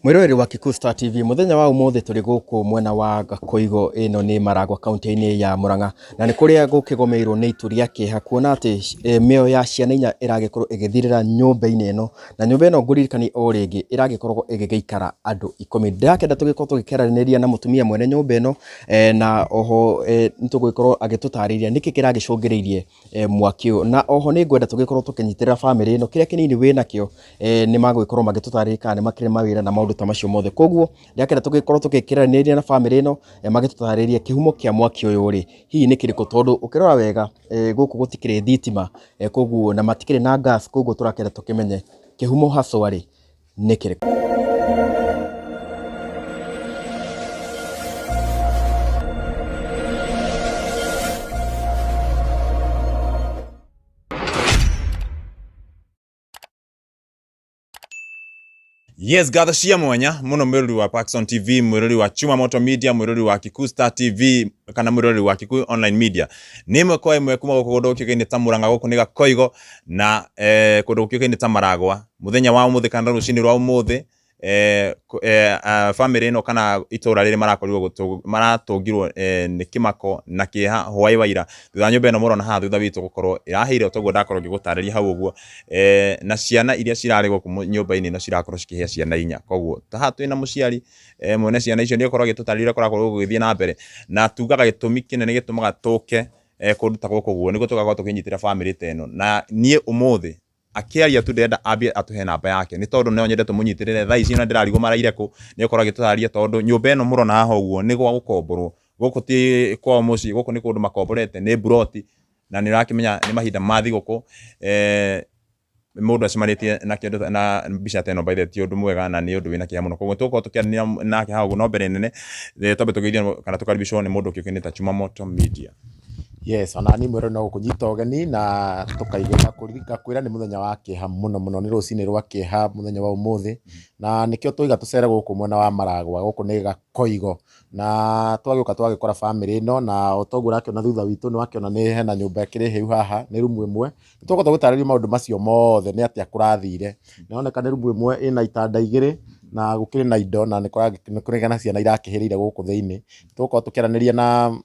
Mwiroreri wa Kikuyu Star TV, muthenya wa umuthi turi guku mwena wa Gakoigo, ino ni Maragwa kaunti-ini ya Murang'a, na ni kuria gukigomeirwo ni itu ria kieha kuona ati mioyo ya ciana inya iragikorwo igithirira nyumba-ini ino, na nyumba ino nguririkani o ringi iragikorwo igigiikara andu 10. Ndirakenda tugikorwo tugikeranĩria na mutumia mwene nyumba ino, na oho nitugugikorwo agitutariria niki kiragicũngĩrĩirie mwaki ũyũ, na oho nĩ ngwenda tũgĩkorwo tũkĩnyitĩrĩra bamĩrĩ ĩno kĩrĩa kĩnini wĩnakĩo, nĩ magũgĩkorwo magĩtũtarĩria kana nĩ makĩrĩ mawĩra na maũndũ ta macio mothe. Koguo ndĩrakenda tũgĩkorwo tũgĩkĩranĩria na bamĩrĩ ĩno, magĩtũtarĩria kĩhumo kĩa mwaki ũyũ rĩ hihi nĩ kĩrĩkũ, tondũ ũkĩrora wega, gũkũ gũtikĩrĩ thitima, koguo na matikĩrĩ na gas, koguo tũrakenda tũkĩmenye kĩhumo haswa rĩ nĩ kĩrĩkũ. Yes, ngatho cia mwanya muno mwirori wa Paxson TV, mwirori wa Chuma Moto Media, mwirori wa Kikuyu Star TV kana mwirori wa Kikuyu Online Media. Nĩ ĩmwe kwa ĩmwe kuma gũkũ kũndũ gũkĩũkaine ta Murang'a, gũkũ nĩ Gakoigo na kũndũ gũkĩũkaine ta Maragwa. Mũthenya wa ũmũthĩ kana rũcinĩ rwa ũmũthĩ, bamĩrĩ ĩno kana itũra rĩrĩ marakorirwo maratũngirwo nĩ kĩmako na kĩeha hwaĩ wa ira thutha wa nyũmba ĩno mũrona haha thutha witũ gũkorwo ĩrahĩire toguo ndakorwo ngĩgũtarĩria hau ũguo, na ciana iria cirarĩ gũkũ nyũmba-inĩ ĩno cirakorwo cikĩhĩa ciana inya. Koguo ta haha twĩna mũciari, mwene ciana icio nĩ akorwo agĩtũtarĩria ũrĩa kũrakorwo gũgĩthiĩ na mbere, na tugaga gĩtũmi kĩnene gĩtũmaga tũke kũndũ ta gũkũ ũguo nĩguo tũgakorwo tũkĩnyitĩra bamĩrĩ ta ĩno. Na niĩ ũmũthĩ akĩaria tu ndĩrenda ambie atũhe namba yake, nĩ tondũ no nyende tũmũnyitĩrĩre thaa ici, na ndĩrarigwo maraire kũ, nĩ akorwo agĩtũtarĩria, tondũ nyũmba ĩno mũrona haha ũguo nĩ gwa gũkomborwo, gũkũ ti kwao mũciĩ, gũkũ nĩ kũndũ makomborete, nĩ mburoti, na nĩ ũrakĩmenya nĩ mahinda ma thigũkũ, mũndũ acemanĩtie na kĩndũ na mbica ta ĩno, by the way ti ũndũ mwega na nĩ ũndũ wĩna kĩeha mũno. Koguo tũgũkorwo tũkĩaranĩria nake haha ũguo, no mbere nene twambe tũgeithio kana tũkaribicwo nĩ mũndũ ũkĩũkaine ta Chuma Moto Media. Yes, ona niĩ mwĩrore no gũkũnyita ũgeni na tũkaiga ngakwĩra nĩ mũthenya wa kĩeha mũno mũno, nĩ rũcinĩ rwa kĩeha mũthenya wa ũmũthĩ, na nĩkĩo twaiga tũcere gũkũ mwena wa Maragwa, gũkũ nĩ Gakoigo, na twagĩũka twagĩkora bamĩrĩ ĩno, na o toguo ũrakĩona thutha witũ nĩ wakĩona nĩ hena nyũmba ĩkĩrĩ hĩu haha, nĩ rumu ĩmwe. Nĩ tũgũka gũtarĩria maũndũ macio mothe nĩ atĩa kũrathire. Nĩ ĩroneka nĩ rumu ĩmwe ĩna itanda igĩrĩ na gũkĩrĩ na indo, na nĩ kũrĩ na ciana irakĩhĩrĩire gũkũ thĩinĩ. Tũgũkorwo tũkĩaranĩria na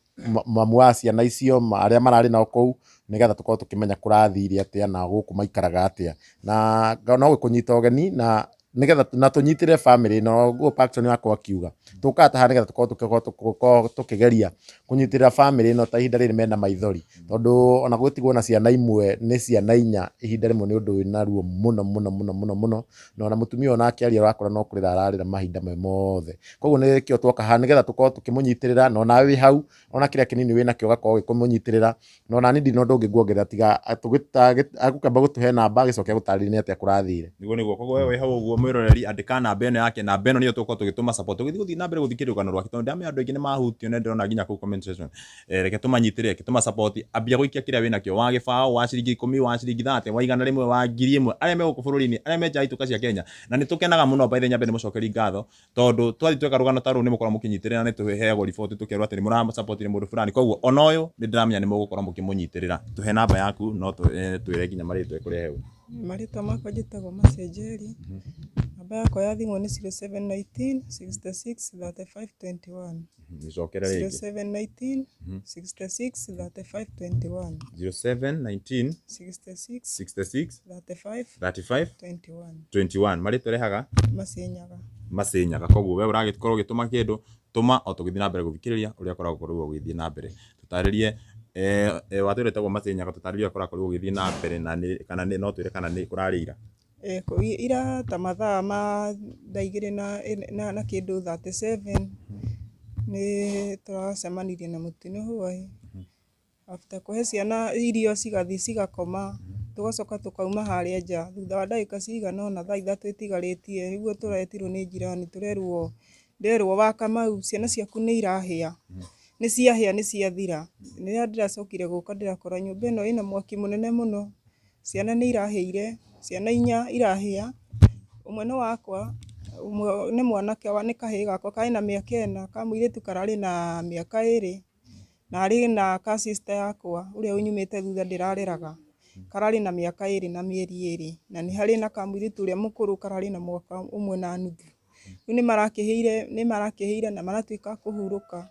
mamu wa ciana icio, arĩa mararĩ nao kũu, nĩgetha tũkorwo tũkĩmenya kũrathire atĩa na gũkũ maikaraga atĩa. Na no gũkũnyita ũgeni na nĩgetha na tũnyitĩre bamĩrĩ ĩno, ũguo Paxson wakwa akiuga. Tũkaga ta haha nĩgetha tũkorwo tũkĩgeria kũnyitĩrĩra bamĩrĩ ĩno ta ihinda rĩrĩ mena maithori, tondũ ona gũtigwo na ciana imwe nĩ ciana inya ihinda rĩmwe nĩ ũndũ wĩna ruo mũno mũno mũno mũno mũno, na ona mũtumia ona akĩaria ũrakora no kũrĩra ararĩra mahinda me mothe. Koguo nĩkĩo twoka haha nĩgetha tũkorwo tũkĩmũnyitĩrĩra, na onawe wĩ hau ona kĩrĩa kĩnini wĩnakĩo ũgakorwo ũgĩkĩmũnyitĩrĩra, na ona niĩ ndirĩ na ũndũ ũngĩ nguongerera tiga agũkĩamba gũtũhe namba agĩcoke agũtarĩrie nĩ atĩa kũrathire. Nĩguo nĩguo, koguo we wĩ hau ũguo mwĩroreri, andĩka namba ĩno yake, namba ĩno nĩyo tũgũkorwo tũgĩtũma support tũgĩthiĩ gũthiĩ na mbere gũthikĩrĩria rũgano rwake, tondũ ndĩramenya andũ aingĩ nĩ mahutio na ndĩrona nginya kũu comment section. Reke tũmanyitĩrĩre, reke tũma support, ambia gũikia kĩrĩa wĩnakĩo, wa gĩbaũ, wa ciringi 10, wa ciringi 30, wa 100, wa 1000, arĩa me gũkũ bũrũri-inĩ, arĩa me nja ya ituĩka cia Kenya. Na nĩ tũkenaga mũno, by the way, nyambe ndĩmũcokerie ngatho, tondũ twathiĩ tweka rũgano ta rũu nĩ mũkoragwo mũkĩnyitĩrĩra, nĩ tũheagwo riboti tũkerwo atĩ nĩ mũrasupportire mũndũ fulani. Koguo ona ũyũ nĩ ndĩramenya nĩ mũgũkorwo mũkĩmũnyitĩrĩra. Tũhe namba yaku, no twĩre nginya marĩtwa ĩkũrĩa hau. Marĩtwa makwa njĩtagwo Mercy Njeri, namba yakwa ya thimũ nĩ 0719 66 35 21. Gĩcokere rĩngĩ. 0719 66 35 21. 0719 66 66 35 35 21. 21. Marĩtwa ũrehaga? Macinyaga. Macinyaga. Koguo we ũragĩkorwo ũgĩtũma kĩndũ, tũma o tũgĩthiĩ na mbere gũthikĩrĩria ũrĩa ũkoragwo ũgĩthiĩ na mbere. Tũtarĩrie, watwĩra wĩtagwo Macinyaga, tũtarĩrie ũrĩa kũrakorwo gũgĩthiĩ na mbere, na nĩ kana nĩ no twĩre kana nĩ kũrarĩ ira. Ira ta mathaa ma thaa igĩrĩ na kĩndũ 37 nĩ tũracemanirie na mũtino hwaĩ. After kũhe ciana irio cigathiĩ cigakoma, tũgacoka tũkauma harĩa nja thutha wa ndagĩka cigana ũna thaa 3 itigarĩtie nĩguo tũretirwo nĩ jirani, tũrerwo nderwo wa Kamau ciana ciaku nĩ irahĩa, nĩ ciahĩa nĩ ciathira. Rĩrĩa ndĩracokire gũka ndĩrakora nyũmba ĩno ĩna mwaki mũnene mũno, ciana nĩ irahĩire, ciana inya irahĩa, ũmwe nĩ wakwa, ũmwe nĩ mwanake nĩ kahĩĩ gakwa karĩ na mĩaka 4, ka mũirĩtu kararĩ na mĩaka 2, na harĩ na ka sister yakwa ũrĩa ũnyumĩte thutha ndĩrareraga, kararĩ na mĩaka 2 na mĩeri 2, na nĩ harĩ na kamũirĩtu ũrĩa mũkũrũ kararĩ na mwaka 1.5. Rĩu nĩ marakĩhĩire na maratuĩka a kũhurũka,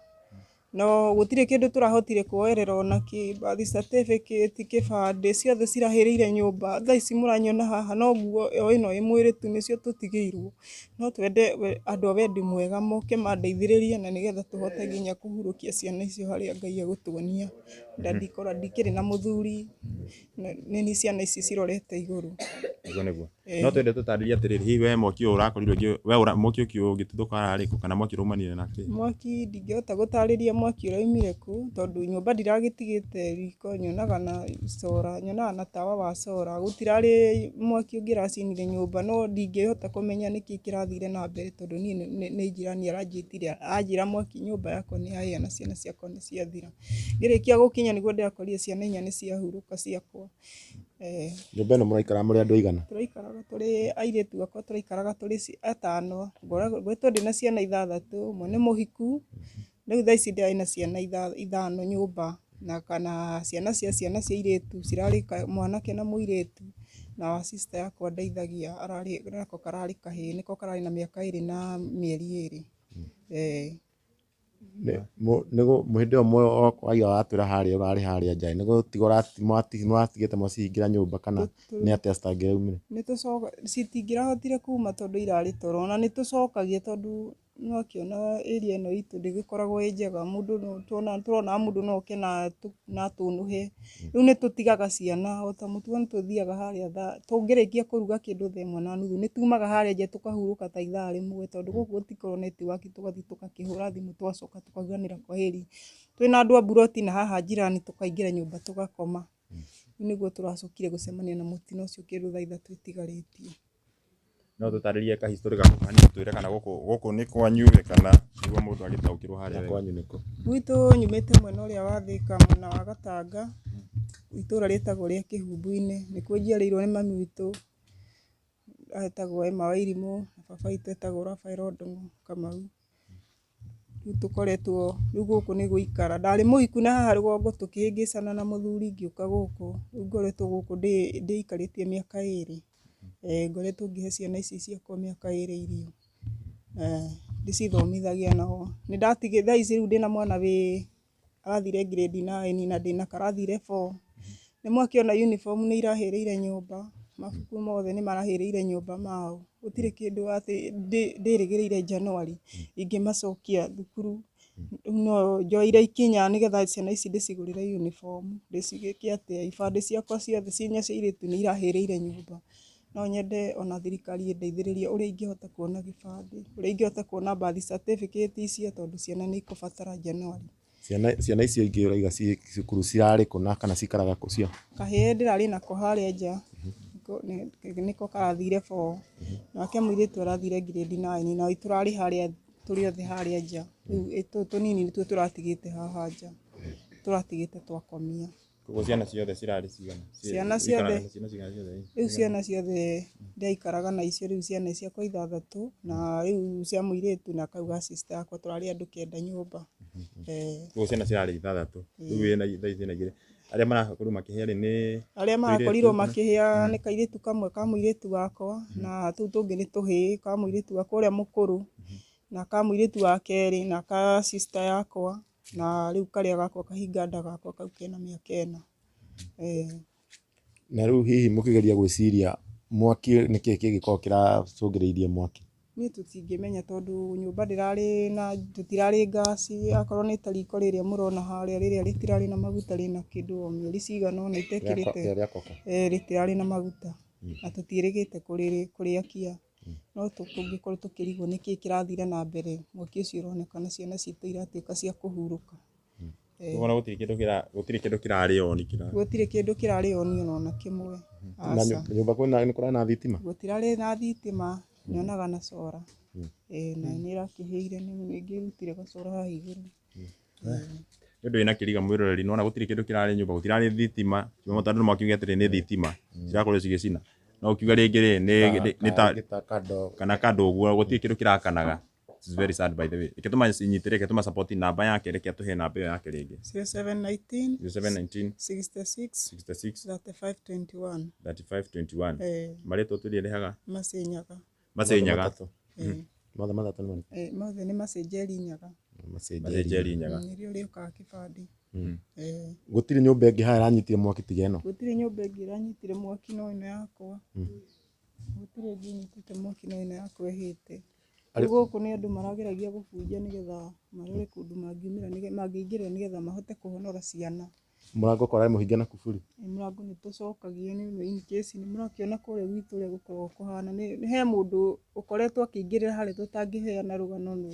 no gũtirĩ kĩndũ tũrahotire kuoerera ona kĩ, birth certificate, kĩbandĩ, ciothe cirahĩrĩire nyũmba. Thaa ici mũranyona haha no nguo o ĩno ĩ mwĩrĩ tu nĩcio tũtigĩirwo. No twende andũ a wendi mwega moke mandeithĩrĩrie na nĩgetha tũhote nginya kũhurũkia ciana icio harĩa Ngai egũtuonia. Ndikora ndikĩrĩ na mũthuri, nĩ niĩ ciana ici cirorete igũrũ. Nĩguo nĩguo. No twende tũtarĩrie atĩrĩrĩ, hihi we mwaki ũyũ ũrakorirwo we mwaki ũyũ ũgĩtuthũka hararĩ kũ, kana mwaki ũraumanire na kĩ? Mwaki ndingĩhota gũtarĩria mwaki ũraumire kũ, tondũ nyũmba ndiragĩtigĩte riko, nyonaga na cora, nyonaga na tawa wa cora. Gũtirarĩ mwaki ũngĩ ũracinire nyũmba, no ndingĩhota kũmenya nĩkĩ kĩrathire na mbere, tondũ niĩ nĩ njirani aranjĩtire anjĩra mwaki nyũmba yakwa nĩ yahĩa na ciana ciakwa nĩ ciathira. Ngĩrĩkia gũkinya nĩguo ndĩrakorire ciana inya nĩ ciahurũka ciakwa. Nyũmba ĩno mũraikara mũrĩ andũ aigana? Tũraikaraga tũrĩ airĩtu akwa, tũraikaraga tũrĩ atano. Ngoretwo ndĩna ciana ithathatũ, ũmwe nĩ mũhiku, rĩu thaa ici ndĩrarĩ na ciana ithano nyũmba, na kana ciana cia ciana cia airĩtu cirarĩ mwanake na mũirĩtu, na wa sister yakwa ndeithagia ararĩ nako kararĩ kahĩĩ, nĩko kararĩ na mĩaka 2 na mĩeri 2. Hĩndĩ ĩyo waiga watwĩra harĩa ũrarĩ harĩa nja, nĩ gũtigwo mũratigĩte mwacihingĩra nyũmba, kana nĩ atĩa citangĩraumire? Citingĩrahotire kuma tondũ irarĩ toro, na nĩ tũcokagia tondũ nĩwakĩona area ĩno itũ ndĩgĩkoragwo ĩ njega, mũndũ tũronaga mũndũ no oke na atũnũhe. Rĩu nĩ tũtigaga ciana o ta mũtugo, nĩ tũthiaga harĩa thaa tũngĩrĩkia kũruga kĩndũ thaa 1:30, nĩ tumaga harĩa nja tũkahurũka ta ithaa rĩmwe, tondũ gũkũ gũtikoragwo network, tũgathiĩ tũgakĩhũra thimũ, tũgacoka tũkauganĩra kwaheri. Twĩna andũ a mburoti na haha njirani, tũkaingĩra nyũmba tũgakoma. Rĩu nĩguo tũracokire gũcemania na mũtino ũcio kĩndũ thaa 3 itigarĩtie. No tũtarĩrie kahistory gaku hanini, twĩre kana gũkũ nĩ kwanyu ĩ, kana nĩguo mũndũ agĩtaũkĩrwo harĩa Na wega. Kwanyu nĩkũ? Gwitũ nyumĩte mwena ũrĩa wa Thĩka, mwena wa Gatanga, itũũra rĩtagwo rĩa Kĩhumbu-inĩ, nĩkuo njiarĩirwo nĩ mami witũ etagwo Emma Wairimũ, na baba witũ etagwo Raphael Ndung'u Kamau. Rĩu tũkoretwo rĩu gũkũ nĩ gũikara. Ndarĩ mũhiku na haha rũgongo, tũkĩhĩngĩcana na mũthuri, ngĩũka gũkũ. Rĩu ngoretwo gũkũ ndĩikarĩtie mĩaka 2. Ngoretwo ngĩhe ciana ici ciakwa mĩaka 2 irio. Ndĩcithomithagia nao. Nĩ ndatigĩte thaa ici, rĩu ndĩna mwana wĩ arathire grade 9 na ndĩna karathire 4. Nĩ mwakĩona uniform nĩ irahĩrĩire nyũmba, mabuku mothe nĩ marahĩrĩire nyũmba mao. Gũtirĩ kĩndũ atĩ ndĩrĩgĩrĩire January ingĩmacokia thukuru. Rĩu no njoire ikinya nĩgetha ciana ici ndĩcigũrĩre uniform, ndĩcigĩke atĩa, ibandĩ ciakwa ciothe inya cia airĩtu nĩ irahĩrĩire nyũmba. No nyende ona thirikari ĩndeithĩrĩrie ũrĩa ingĩhota kuona gĩbandĩ, ũrĩa ingĩhota kuona birth certificate icio, tondũ ciana nĩ ikũbatara January. Ciana icio ingĩ ũraiga ciĩ cukuru cirarĩ kũ, na kana cikaraga kũ cio? Kahĩĩ ndĩrarĩ nako harĩa nja, nĩko karathire 4, nake mũirĩtu arathire grade 9, na tũrarĩ harĩa tũrĩ othe harĩa nja. Rĩu tũtũ tũnini nĩtuo tũratigĩte haha nja, tũratigĩte twakomia. Koguo ciana ciothe cirarĩ cigana? Ciana Ũikaraga ciothe. na ciana cigana ciothe? Rĩu ciana ciothe ndaikaraga na icio, rĩu ciana ciakwa ithathatũ, na rĩu cia mũirĩtu na kau ga sister yakwa, tũrarĩ andũ 9 nyũmba. Koguo ciana cirarĩ ithathatũ. Rĩu wĩna thaa ici wĩna igĩrĩ. Arĩa marakorirwo makĩhĩa rĩ nĩ Arĩa tũirĩtu marakorirwo kana? makĩhĩa nĩ kairĩtu kamwe ka mũirĩtu wakwa, na tũu tũngĩ nĩ tũhĩĩ, ka mũirĩtu wakwa ũrĩa mũkũrũ, na ka mũirĩtu wa kerĩ, na ka sister yakwa, na rĩu karĩa gakwa kahinga nda gakwa kau kena mĩaka 4. Na rĩu hihi mũkĩgeria gwĩciria mwaki, nĩkĩ kĩngĩkorwo kĩracũngĩrĩirie mwaki? Niĩ tũtingĩmenya, tondũ nyũmba ndĩrarĩ na tũtirarĩ ngasi, akorwo nĩ ta riko rĩrĩa mũrona harĩa, rĩrĩa rĩtirarĩ na maguta, rĩna kĩndũ o mĩeri cigana ũna itekĩrĩte. Rĩrĩa rĩa koko? Rĩtirarĩ na maguta na tũtiĩrĩgĩte kũrĩakia, no tũngĩkorwo tũkĩrigwo nĩkĩ kĩrathire na mbere, mwaki ũcio ũronekana ciana citũ iratuĩka cia kũhurũka. Koguo ona gũtirĩ kĩndũ kĩrarĩ on kĩra. Gũtirĩ kĩndũ kĩrarĩ on ona kĩmwe. Na Aca. nyũmba kwĩna nĩ kũrarĩ na thitima? Gũtirarĩ na thitima, nyonaga na cora. Na nĩ ĩrakĩhĩire, nĩ ngĩrutire gacora haha igũrũ. Nĩ ũndũ wĩna kĩriga mwĩroreri, nĩwona gũtirĩ kĩndũ kĩrarĩ nyũmba, gũtirarĩ thitima. Tondũ andũ makiuga atĩrĩ nĩ thitima cirakorirwo cigĩcina. No ũkiuga rĩngĩ rĩ nĩ ta ta kando. Kana kando ũguo, gũtirĩ kĩndũ kĩrakanaga. It's very sad, by the way. Reke tũmacinyitĩre, reke tũma support namba yake, reke atũhe namba ĩyo yake rĩngĩ. 0719 0719 66 66 35 21. 35 21. Eh. Marĩtwa tũrĩrehaga. Macinyaga. Macinyaga. Matatũ. Eh. Mothe matatũ nĩ marĩkũ? Mothe nĩ macenjeri nyaga. Macenjeri nyaga. Nĩrĩo rĩũkaga kĩbandĩ. Gũtirĩ nyũmba ĩngĩ haha ĩranyitire mwaki tiga ĩno? Gũtirĩ nyũmba ĩngĩ ĩranyitire mwaki no ĩno yakwa. Gũtirĩ ĩngĩ ĩnyitĩte mwaki no ĩno yakwa ĩhĩte. Rĩu gũkũ nĩ andũ marageragia gũbunja nĩgetha marore kũndũ mangiumĩra mangĩingĩrĩra nĩgetha mahote kũhonora ciana. Mũrango ũkorwo arĩ mũhinge na kuburi? Mũrango nĩ tũcokagia nĩ ũndũ in case nĩ mũrakĩona kũrĩa gwitũ ũrĩa gũkoragwo kũhana. He mũndũ ũkoretwo akĩingĩrĩra harĩa tũtangĩheana rũgano nũ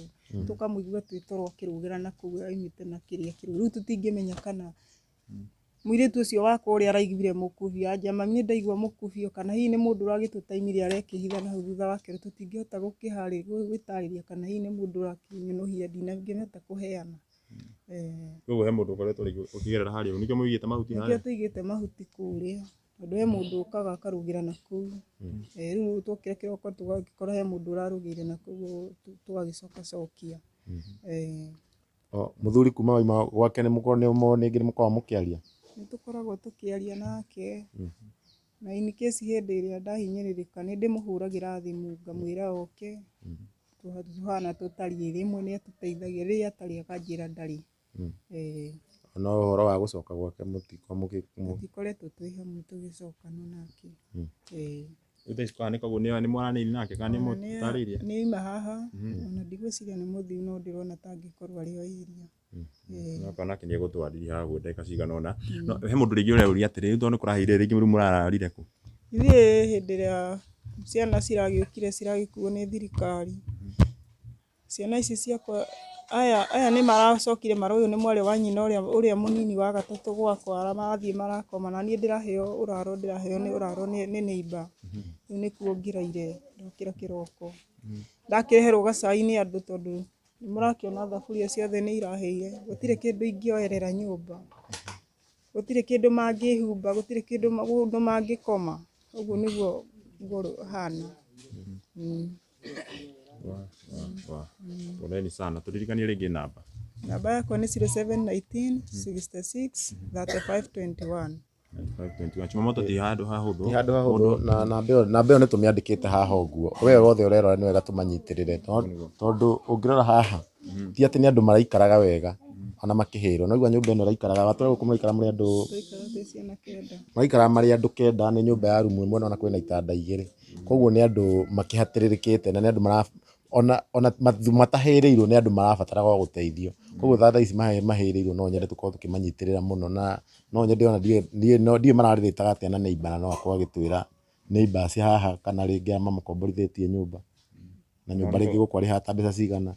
tũkamũigua twĩ toro akĩrũgĩra na kũu aumĩte na kĩrĩa kĩrũ. Rĩu tũtingĩmenya kana mũirĩtu ũcio wakwa ũrĩa araiguire mũkubio, anja mami nĩ ndaigua mũkubio, kana hihi nĩ mũndũ ũragĩtũtaimire arekĩhitha na hau thutha wake. Tũtingĩhota gwĩtarĩria kana hihi nĩ mũndũ ũrakĩnyũnũhire, ndingĩhota kũheana. Koguo he mũndũ ũkoretwo rĩngĩ ũkĩgerera harĩa ũguo, nĩkĩo mũigĩte mahuti Nĩkĩo harĩa? tũigĩte mahuti kũrĩa, tondũ he mũndũ ũkaga akarũgĩra na kũu. Rĩu twokĩra kĩroko tũgagĩkora he mũndũ ũrarũgĩire na kũu tũgagĩcokacokia. Mũthuri kuma wauma gwake nĩ rĩngĩ nĩ mũkoragwo mũkĩaria? Nĩ tũkoragwo tũkĩaria nake, na in case hĩndĩ ĩrĩa ndahinyĩrĩrĩka nĩ ndĩmũhũragĩra thimũ ngamwĩra oke, tũhana tũtariĩ, rĩmwe nĩ atũteithagia, rĩrĩa atarĩ akanjĩra ndarĩ. No ũhoro wa gũcoka gwake Tũtikoretwo twĩ hamwe tũgĩcokana nake. Rĩu thaa ici kana koguo nĩ mwaranĩirie nake kana nĩ mũtarĩirie? Nĩ auma haha, ona ndigwĩciria nĩ mũthiu no ndĩrona ta angĩkorwo arĩ o area. Okorwo nake nĩ egũtwarĩria haha ũguo ndagĩka cigana ũna. No he mũndũ rĩngĩ ũreuria atĩrĩrĩ, rĩu tondũ nĩ kũrahĩire rĩngĩ rĩu mũrararire kũ? Ithuĩ hĩndĩ ĩrĩa ciana ciragĩũkire ciragĩkuo nĩ thirikari, ciana ici ciakwa aya nĩ maracokire ũyũ nĩ mwarĩ wa nyina ũrĩa mũnini wa gatatũ gwakwa, marathiĩ marakoma na niĩ ndĩraheo ũraro, ndĩraheo nĩ ũraro nĩ neighbor. Rĩu nĩkuo ngĩraire ndokĩra kĩroko. Ndakĩreherwo gacai nĩ andũ tondũ nĩ mũrakĩona thaburia ciothe nĩ irahĩire, gũtirĩ kĩndũ ingĩoerera nyũmba, gũtirĩ kĩndũ mangĩhumba, gũtirĩ kĩndũ ũndũ mangĩkoma, ũguo nĩguo ngoro hana. Poleni sana, tũririkanie rĩngĩ namba. Namba yakwa nĩ 0719 66 35 21. 521. Chumamoto ti handũ hahũthũ. Ti handũ hahũthũ, na namba ĩyo nĩ tũmĩandĩkĩte haha ũguo. We wothe ũrerora nĩ wega tũmanyitĩrĩre, tondũ ũngĩrora haha ti atĩ nĩ andũ maraikaraga wega ona makĩhĩrwo. No igua nyũmba ĩno ĩraikaraga, watũra gũkũ mũraikara mũrĩ andũ, Tũraikara twĩ ciana kenda. maraikara marĩ andũ kenda, nĩ nyũmba ya rumu ĩmwe na kwĩna itanda igĩrĩ. Koguo nĩ andũ makĩhatĩrĩrĩkĩte na nĩ andũ mara ona matahĩrĩirwo, nĩ andũ marabatara o gũteithio. Koguo thaa ici mahĩrĩirwo, no nyende tũkorwo tũkĩmanyitĩrĩra mũno, na no nyende ona ndiũĩ mararĩrĩtaga atĩa na neighbor, na no akorwo agĩtwĩra neighbors haha kana rĩngĩ arĩa mamũkomborithĩtie nyũmba, na nyũmba rĩngĩ gũkũ arĩhaga ta mbeca cigana.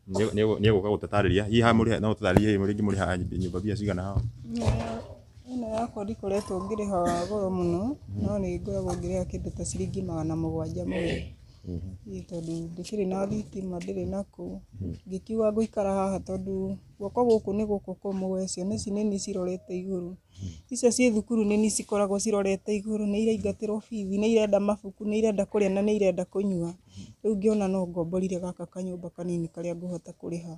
Nĩ egũka gũtũtarĩria. Hihi haha mũrĩ, no ũtũtarĩrie hihi rĩngĩ mũrĩhaga nyũmba mbia cigana haha? Ĩno yakwa ndikoretwo ngĩrĩha goro mũno, no nĩ ngoragwo ngĩrĩha kĩndũ ta ciringi 700 mweri. Tondũ ndikĩrĩ na thitima, ndĩrĩ nakũ, ngĩkiuga ngũikara haha tondũ guoko gũkũ nĩ gũkũ kũmwe, ciana ici nĩ niĩ cirorete igũrũ. Icio ciĩ thukuru nĩ niĩ cikoragwo cirorete igũrũ, nĩ iraingatĩrwo bithi, nĩ irenda mabuku, nĩ irenda kũrĩa na nĩ irenda kũnyua. Rĩu ngĩona no ngomborire gaka kanyũmba kanini karĩa ngũhota kũrĩha.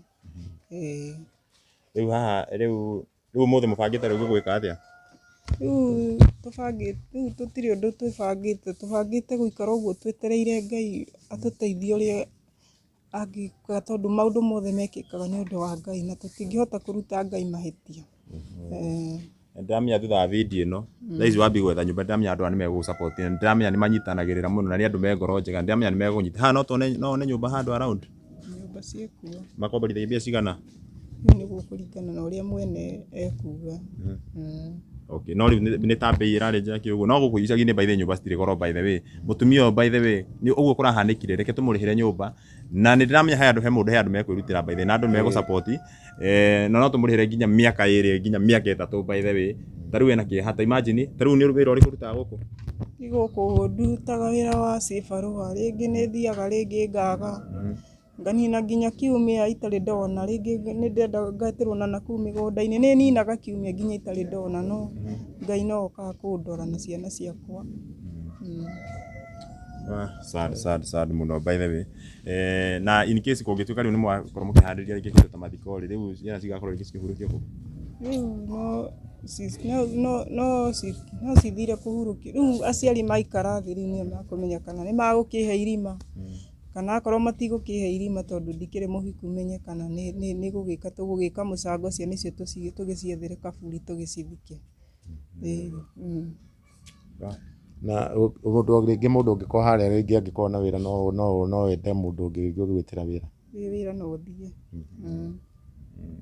Rĩu haha rĩu ũmũthĩ mũbangĩte rĩu gwĩka atĩa? Rĩu tũbangĩte, rĩu tũtirĩ ũndũ twĩbangĩte, tũbangĩte gũikara ũguo twetereire Ngai atũteithie ũrĩa angĩka, tondũ maũndũ mothe mekĩkaga nĩ ũndũ wa Ngai na tũtingĩhota kũruta Ngai mahĩtia. Ndĩramenya thutha wa video ĩno, thaa ici wambie gwetha nyũmba, ndĩramenya andũ aya nĩ megũgũ-support, na ndĩramenya nĩ manyitanagĩrĩra mũno na nĩ andũ me ngoro njega, ndĩramenya nĩ megũnyita. Haha no tuone, no wone nyũmba handũ around? Nyũmba ciĩkuo. Makomborithagia mbia cigana? Rĩu nĩ gũkũringana na ũrĩa mwene ekuga. Okay, no rĩu nĩ ta mbei ĩrarĩ njega kĩ ũguo. No gũkũ icagi-inĩ by the way nyũmba citirĩ goro by the way. Mũtumia ũyũ by the way, nĩ ũguo kũrahanĩkire, reke tũmũrĩhĩre nyũmba. Na nĩ ndĩramenya he andũ, he mũndũ, he andũ mekwĩrutĩra by the way, na andũ megũ-support. Na no tũmũrĩhĩre nginya mĩaka 2 nginya mĩaka 3 by the way. Ta rĩu ena kĩeha, ta imagine, ta rĩu nĩ wĩra ũrĩkũ ũrutaga gũkũ? Gũkũ ndutaga wĩra wa cibarũa, rĩngĩ nĩ thiaga rĩngĩ ngaga. Nganina nginya kiumia itarĩ ndona, rĩngĩ nĩ ndĩrenda ngatĩrwo na nakũu mĩgũnda-inĩ, nĩ ninaga kiumia nginya itarĩ ndona, no Ngai no okaga kũndora na ciana ciakwa. Sad, sad, sad mũno by the way. Na in case kũngĩtuĩka rĩu nĩ mwakorwo mũkĩharĩria rĩngĩ kĩndũ ta mathiko rĩ, rĩu ciana cigakorwo rĩngĩ cikĩhurũkio kũ? Rĩu no cithire kũhurũkio. Rĩu aciari maikara thĩ rĩu nĩo makũmenya kana nĩ magũkĩhe irima kana akorwo matigũkĩhe irima tondũ ndikĩrĩ mũhiku menye kana nĩ gũgĩka tũgũgĩka mũcango ciana icio tũgĩciethere kaburi tũgĩcithike. Ĩĩ. Na ũndũ rĩngĩ mũndũ ũngĩkorwo harĩa rĩngĩ angĩkorwo na wĩra no wende mũndũ ũngĩ rĩngĩ ũgĩgwĩtĩra wĩra. Ĩĩ wĩra no ũthiĩ.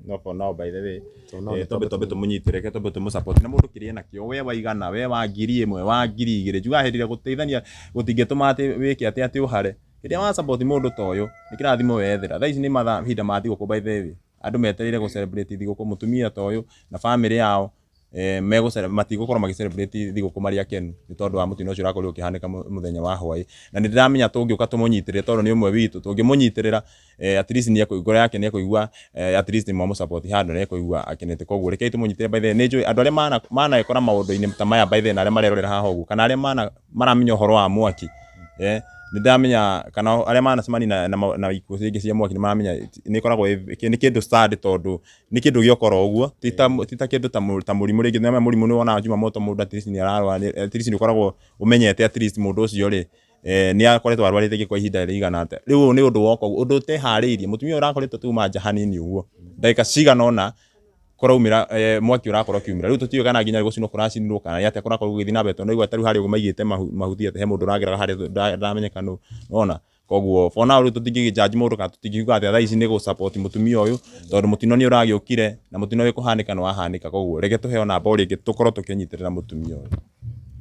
No for now, by the way, So no nĩ twambe tũmũnyitĩre, reke twambe tũmũ support na mũndũ kĩrĩa nakĩo we waigana, we wa 1000, wa 2000, njugaga hĩndĩ ĩrĩa gũteithania gũtingĩtũma atĩ wĩke atĩ ũhare. Hĩndĩ ĩrĩa wa support mũndũ ta ũyũ nĩ kĩrathimo wethera. Thaa ici nĩ mathaa ihinda ma thigũkũ, by the way, andũ metereire gũ celebrate thigũkũ. Mũtumia ta ũyũ na family yao matigũkorwo magĩ celebrate thigũkũ marĩ akenu nĩ tondũ wa mũtino ũcio ũrakorirwo ũkĩhanĩka mũthenya wa hwaĩ. Na nĩ ndĩramenya tũngĩũka tũmũnyitĩrĩre, tondũ nĩ ũmwe witũ, tũngĩmũnyitĩrĩra at least nĩ ngoro yake nĩ ekũigua at least nĩ mwamũ support handũ nĩ ekũigua akenete. Koguo rekei tũmũnyitĩrĩre. By the way, nĩ njũĩ andũ arĩa manekora maũndũ-inĩ ta maya, by the way, na arĩa marerorera haha ũguo kana arĩa maramenya ũhoro wa mwaki, nĩ ndamenya kana arĩa manacemania na ikuũ rĩngĩ cia mwaki nĩ maramenya nĩ ĩkoragwo nĩ kĩndũ sad, tondũ nĩ kĩndũ gĩokora ũguo, ti ta kĩndũ ta mũrimũ rĩngĩ. Nĩ mũrimũ nĩ wonaga Jumamoto mũndũ at least nĩ ararwara, at least nĩ ũkoragwo ũmenyete at least mũndũ ũcio rĩ nĩ akoretwo arwarĩte rĩngĩ kwa ihinda rĩigana atĩa. Rĩu ũyũ nĩ ũndũ woka ũguo, ũndũ ũteharĩirie. Mũtumia ũyũ ũrakoretwo tuma nja hanini ũguo, ndagĩka cigana ũna kũraumĩra mwaki ũrakorwo ũkiumĩra. Rĩu tũtiũĩ kana nginya gũcinwo kũracinirwo kana nĩ atĩa kũrakorwo gũgĩthiĩ na mbere, tondũ naigua ta rĩu harĩa ũguo maigĩte mahuti atĩ he mũndũ ũrageraga harĩa ndaramenyeka nũ nona. Koguo for now rĩu tũtingĩgĩ judge mũndũ kana tũtingiuga atĩ thaa ici nĩ gũ support mũtumia ũyũ, tondũ mũtino nĩ ũragĩũkire na mũtino wĩ kũhanĩka nĩ wahanĩka. Koguo reke tũheo namba o rĩngĩ tũkorwo tũkĩnyitĩrĩra mũtumia ũyũ.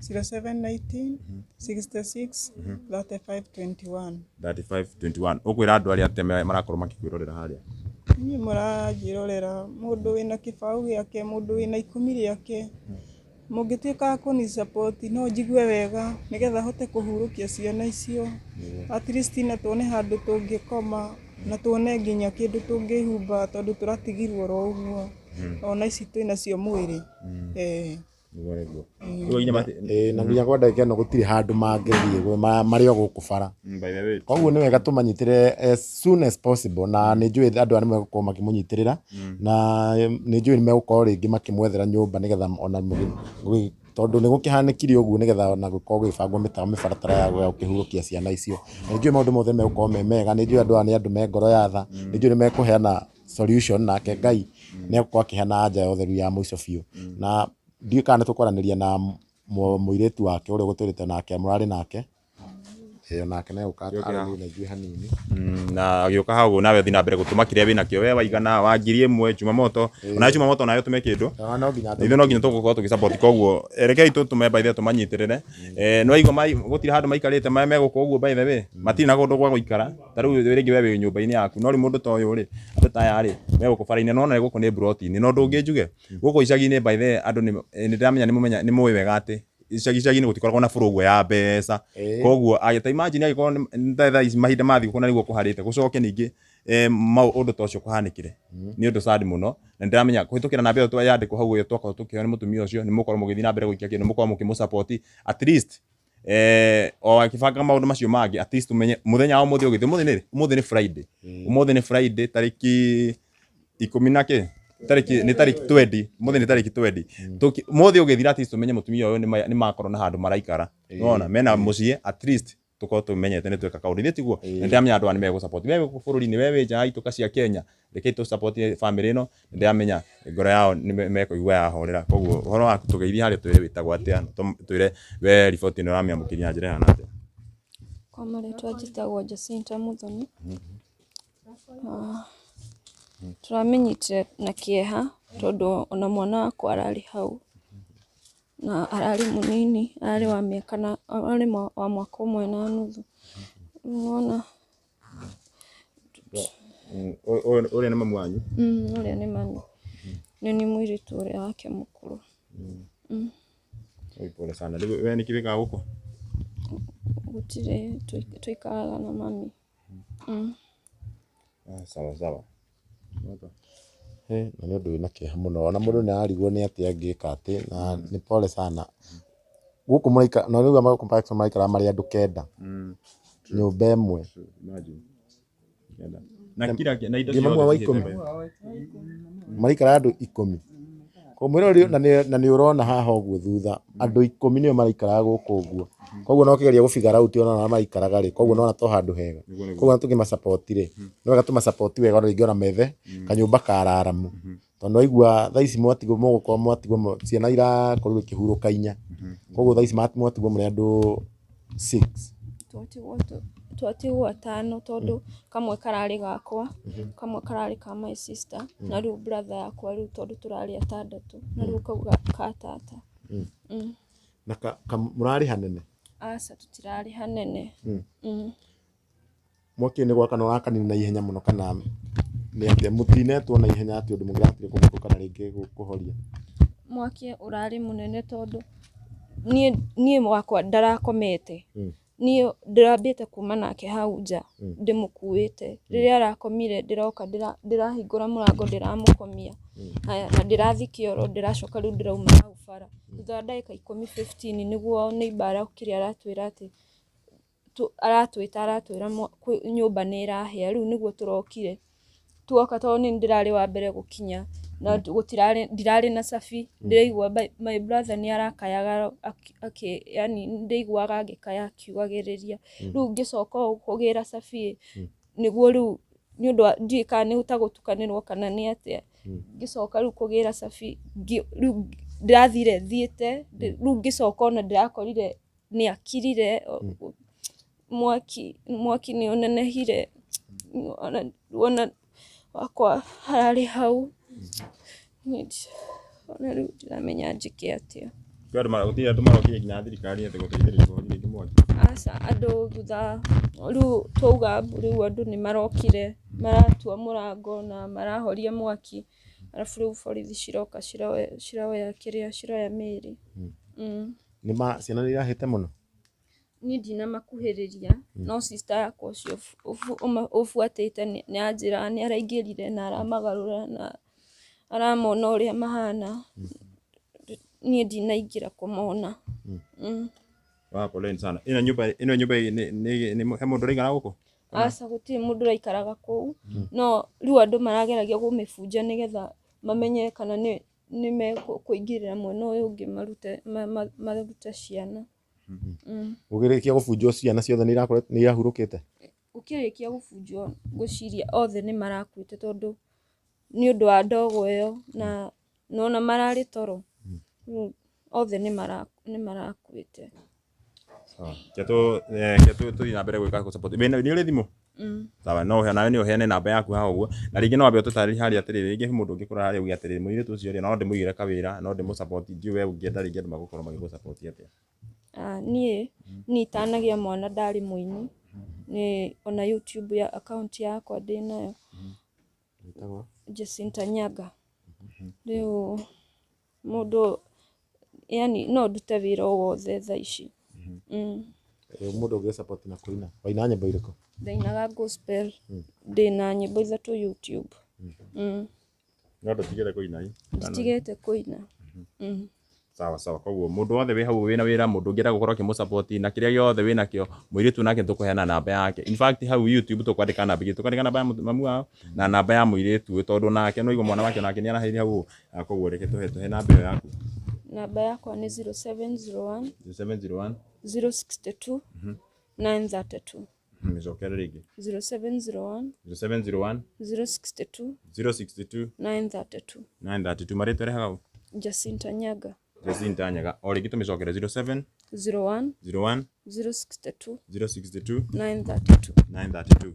0719 66 35 21. 3521. Ũkwĩra andũ arĩa atĩa marakorwo makĩkwĩrorera harĩa? Inyuĩ mũranjĩrorera, mũndũ wĩna kĩbaũ gĩake, mũndũ wĩna 10 rĩake, mũngĩtuĩka a kũni support no njigue wega nĩgetha hote kũhurũkia ciana icio at least, na tuone handũ tũngĩkoma na tuone nginya kĩndũ tũngĩhumba, tondũ tũratigirwo oro ũguo ona ici twĩnacio mwĩrĩ. Nĩguo nĩguo. Rĩu nginya Ĩĩ, na nginya kwa ndagĩka ĩno gũtirĩ handũ mangĩthiĩ marĩ o gũkũ bara. By the way, Koguo nĩ wega tũmanyitĩre as soon as possible, na nĩ njũĩ andũ aya nĩ megũkorwo makĩmũnyitĩrĩra, na nĩ njũĩ nĩ megũkorwo rĩngĩ makĩmwethera nyũmba nĩgetha ona tondũ nĩ gũkĩhanĩkire ũguo, nĩgetha ona gũkorwo gũgĩbangwo mĩtaratara ya gũkĩhurũkia ciana icio. Na nĩ njũĩ maũndũ mothe megũkorwo me mega. Nĩ njũĩ andũ aya nĩ andũ me ngoro ya tha, nĩ njũĩ nĩ mekũheana solution, nake Ngai nĩ egũkorwo akĩheana anja ya ũtheru ya mũico biũ. Na ndiũĩ kana nĩ tũkwaranĩria na mũirĩtu wake ũrĩa ũgũtwĩrĩte nake mũrarĩ nake. Ĩĩ, onake nĩ egũka aranĩrie na ithuĩ hanini. Na agĩũka hau nawe thiĩ na mbere gũtũma kĩrĩa wĩnakĩo we waigana wa 1000 Jumamoto, ona Jumamoto nayo tũme kĩndũ. Ah, no nginya. Ithuĩ no nginya tũgũkorwo tũgĩ support. Koguo rekei tũtũme, by the way, tũmanyitĩrĩre. Nĩ waigua gũtirĩ handũ maikarĩte megũkũ ũguo. By the way, matirĩ na kũndũ gwa gũikara. Ta rĩu rĩngĩ we wĩ nyũmba-inĩ yaku, no rĩu mũndũ ta ũyũ rĩ, andũ ta aya rĩ megũkũ bara-inĩ, no na gũkũ nĩ mburoti-inĩ. Na ũndũ ũngĩ njuge gũkũ icagi-inĩ, by the way, andũ nĩ ndĩramenya nĩ mũmenya nĩ mũĩ wega atĩ icagi-inĩ gũtikoragwo na bũrũ ũguo ya mbeca. Koguo ta imagine angĩkorwo nĩ ta thaa ici mahinda ma thigũkũ na nĩguo kũharĩte gũcoke ningĩ ũndũ ta ũcio kũhanĩkĩre, nĩ ũndũ sad mũno. Na nĩndĩramenya kũhĩtũkĩra namba ĩyo yandĩkwo hau ĩyo twakorwo tũkĩheo nĩ mũtumia ũcio, nĩ mũgũkorwo mũgĩthiĩ na mbere gũikia kĩndũ, mũkorwo mũkĩmũ support at least o akĩbanga maũndũ macio mangĩ. At least tũmenye mũthenya wa ũmũthĩ ũgĩthiĩ, ũmũthĩ nĩ Friday, ũmũthĩ nĩ Friday tarĩki ikũmi na kĩ, tarĩki nĩ tarĩki 20, ũmũthĩ nĩ tarĩki 20. Ũmũthĩ ũgĩthira, at least tũmenye mũtumia ũyũ nĩ makorwo na handũ maraikara, nĩwona mena mũciĩ, at least tũkorwo tũmenyete nĩ tweka kaũndũ ithuĩ tiguo. Na ndĩramenya andũ aya nĩ megũ support. We wĩ gũkũ bũrũri-inĩ, we wĩ nja ya ituĩka cia Kenya, rekei tũ support family ĩno. Nĩndĩramenya ngoro yao nĩ mekũigua yahorera. Koguo ũhoro waku tũgeithie harĩa, twĩre wĩtagwo atĩa, twĩre we riboti ĩno ũramĩamũkĩria na njĩra ĩhana atĩa. Kwa marĩtwa njĩtagwo Jacinta Muthoni. Ah, tũramĩnyitire na kĩeha tondũ ona mwana wakwa ararĩ hau na ararĩ mũnini, ararĩ wa mĩaka na ararĩ wa mwaka ũmwe na nuthu. Rĩu wona. Ũrĩa nĩ mamu wanyu? Ũrĩa nĩ mami, nĩ niĩ mũirĩtu ũrĩa wake mũkũrũ. Oi, pole sana. Rĩu we nĩkĩ wĩkaga gũkũ? Gũtirĩ, tũikaraga na mami. Ah, sawa sawa. Na nĩ ũndũ wĩna kĩeha mũno, ona mũndũ nĩ ararigwo nĩ atĩa angĩka atĩ, na nĩ pole sana. Gũkũ mũraikara na rĩu gũkũ maraikara marĩ andũ 9 nyũmba ĩmwe. Imagine. 9. Na kila na indo Nginya mamu wa ciothe 10. cihĩte. Maraikara andũ 10. Mwĩroreri na nĩ ũrona haha ũguo thutha andũ 10 nĩo maraikaraga gũkũ ũguo, koguo no ũkĩgeria gũ figure out ona arĩa maraikaraga rĩ, koguo nĩwona to handũ hega, koguo ona tũngĩma support rĩ, nĩ wega tũma support wega ona rĩngĩ ona methe kanyũmba kararamu, tondũ waigua thaa ici mwatigwo mũgũkorwo mwatigwo ciana irakorirwo ikĩhurũka 4, koguo thaa ici mwatigwo mũrĩ andũ 6. Twatigwo 5 tondũ kamwe kararĩ gakwa, kamwe kararĩ ka my sister, na rĩu brother yakwa rĩu tondũ tũrarĩ 6 na rĩu kau ka tata. Na mũrarĩ hanene? Aca, tũtirarĩ hanene. Mwaki nĩ gwakana ũrakanire na ihenya mũno kana nĩ atĩa, mũtinetwo na ihenya atĩ ũndũ mũngĩratire kũgũthũka na rĩngĩ kũhoria? Mwaki ũrarĩ mũnene tondũ niĩ wakwa ndarakomete. Niĩ ndĩrambĩte kuma nake hau nja ndĩmũkuĩte, rĩrĩa arakomire ndĩroka ndĩrahingũra mũrango ndĩramũkomia, haya na ndĩrathiĩ kĩoro, ndĩracoka rĩu ndĩrauma hau bara, thutha wa ndagĩka 10 15 nĩguo neighbour arokire aratwĩra atĩ aratwĩta aratwĩra nyũmba nĩ ĩrahĩa, rĩu nĩguo tũrokire tuoka, tondũ niĩ ndĩrarĩ wa mbere gũkinya na gũtirarĩ ndirarĩ na cabi, ndĩraigua my brother nĩ arakayaga yani ndĩiguaga agĩkaya akiugagĩrĩria, rĩu ngĩcoka ũũ kũgĩra cabi nĩguo rĩu nĩ ũndũ wa ndiũĩ kana nĩ ta gũtukanĩrwo kana nĩ atĩa, ngĩcoka rĩu kũgĩra cabi rĩu ndĩrathire thiĩte, rĩu ngĩcoka ona ndĩrakorire nĩ akirire, mwaki nĩ ũnenehire, ona wakwa hararĩ hau, ona rĩu ndiramenya njĩke atĩa. Gũtirĩ andũ marokire nginya thirikari atĩ gũteithĩrĩria kũhoria rĩngĩ mwaki? Aca, andũ thutha rĩu twauga mbu rĩu andũ nĩ marokire maratua mũrango na marahoria mwaki, arabu rĩu borithi ciroka ciroya kĩrĩa ciroya mĩĩrĩ. Nĩ ciana nĩ irahĩte mũno? Niĩ ndinamakuhĩrĩria, no sister yakwa ũcio ũbuatĩte nĩ anjĩraga nĩ araingĩrire na aramagarũra na aramona ũrĩa mahana, niĩ ndinaingĩra kũmona. Poleni sana. Ĩno nyũmba nĩ he mũndũ ũraikara gũkũ? Aca, gũtirĩ mũndũ ũraikaraga kũu, no rĩu andũ marageragia kũmĩbunja nĩgetha mamenye kana nĩ mekũingĩrĩra mwena ũyũ ũngĩ marute ciana. Gũkĩrĩkia gũbunjwo ciana ciothe nĩ irahurũkĩte? Gũkĩrĩkia gũbunjwo ngwĩciria othe nĩ marakuĩte tondũ nĩ ũndũ wa ndogo ĩyo na nĩwona mararĩ toro, rĩu othe nĩ marakuĩte. Reke tũthiĩ na mbere gwĩka gũ support. Nĩ ũrĩ thimũ? Sawa, no nawe nĩ ũheane namba yaku haha ũguo, na rĩngĩ no wambe ũtũtarĩrie harĩa atĩrĩrĩ, rĩngĩ he mũndũ ũngĩkora harĩa uge atĩrĩrĩ, mũirĩtu ũcio rĩ, no ndĩmũigĩre kawĩra, no ndĩmũ support, ndiũĩ we ũngĩenda rĩngĩ andũ magũkorwo magĩgũ support atĩa? Niĩ itanagĩa mwana ndarĩ mũini, nĩ ona YouTube ya account yakwa ndĩnayo, Jacinta Nyaga. Rĩu mũndũ yani no ndute wĩra o wothe thaa ici. Mũndũ ũngĩ support na kũina, waina nyĩmbo irĩkũ? Ndainaga gospel, ndĩna nyĩmbo 3 YouTube. No ndũtigĩte kũina ĩ? Nditigĩte kũina. Sawa sawa, koguo mũndũ wothe wĩ hau wĩna wĩra, mũndũ ũngĩenda gũkorwo akĩmũ support na kĩrĩa gĩothe wĩnakĩo, mũirĩtu nake tũkũheana namba yake. In fact hau YouTube tũkwandĩka namba igĩrĩ, tũkwandĩka namba ya mamu wao na namba ya mũirĩtu ũyũ, tondũ nake no igua mwana wake nake nĩ araheire hau, koguo reke tũhe namba ĩyo yaku. Namba yakwa nĩ 0701 0701 062 932. Mĩcokere rĩngĩ. 0701 0701 062 062 932. 932. Marĩtwa rehaga ũ? Jacinta Nyaga. Jacinta Nyaga. O rĩngĩ tũmĩcokere 07 01 01 062 062 932. 932.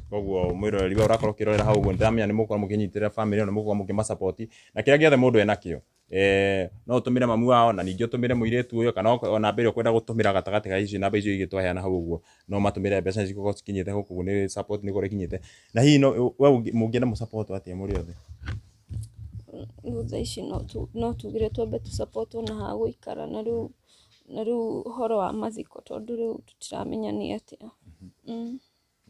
Koguo mwĩroreri we ũrakorwo ũkĩrorera hau ũguo, nĩndĩramenya nĩ mũgũkorwo mũkĩnyitĩrĩra family ĩno, nĩ mũgũkorwo mũkĩma support na kĩrĩa gĩothe mũndũ enakĩo, no ũtũmĩre mamu wao na ningĩ ũtũmĩre mũirĩtu ũyũ, kana o namba ĩrĩa ũkwenda gũtũmĩra gatagatĩ ga icio namba icio igĩrĩ twaheana hau ũguo, no matũmĩre mbeca nĩcigũkorwo cikinyĩte gũkũ, nĩ support nĩ gũkorwo ikinyĩte. Na hihi no we mũngĩenda mũ support atĩa mũrĩ othe? Rĩu thaa ici no tugire twambe tũ support na ha gũikara, na rĩu ũhoro wa mathiko, tondũ rĩu tũtiramenya nĩ atĩa.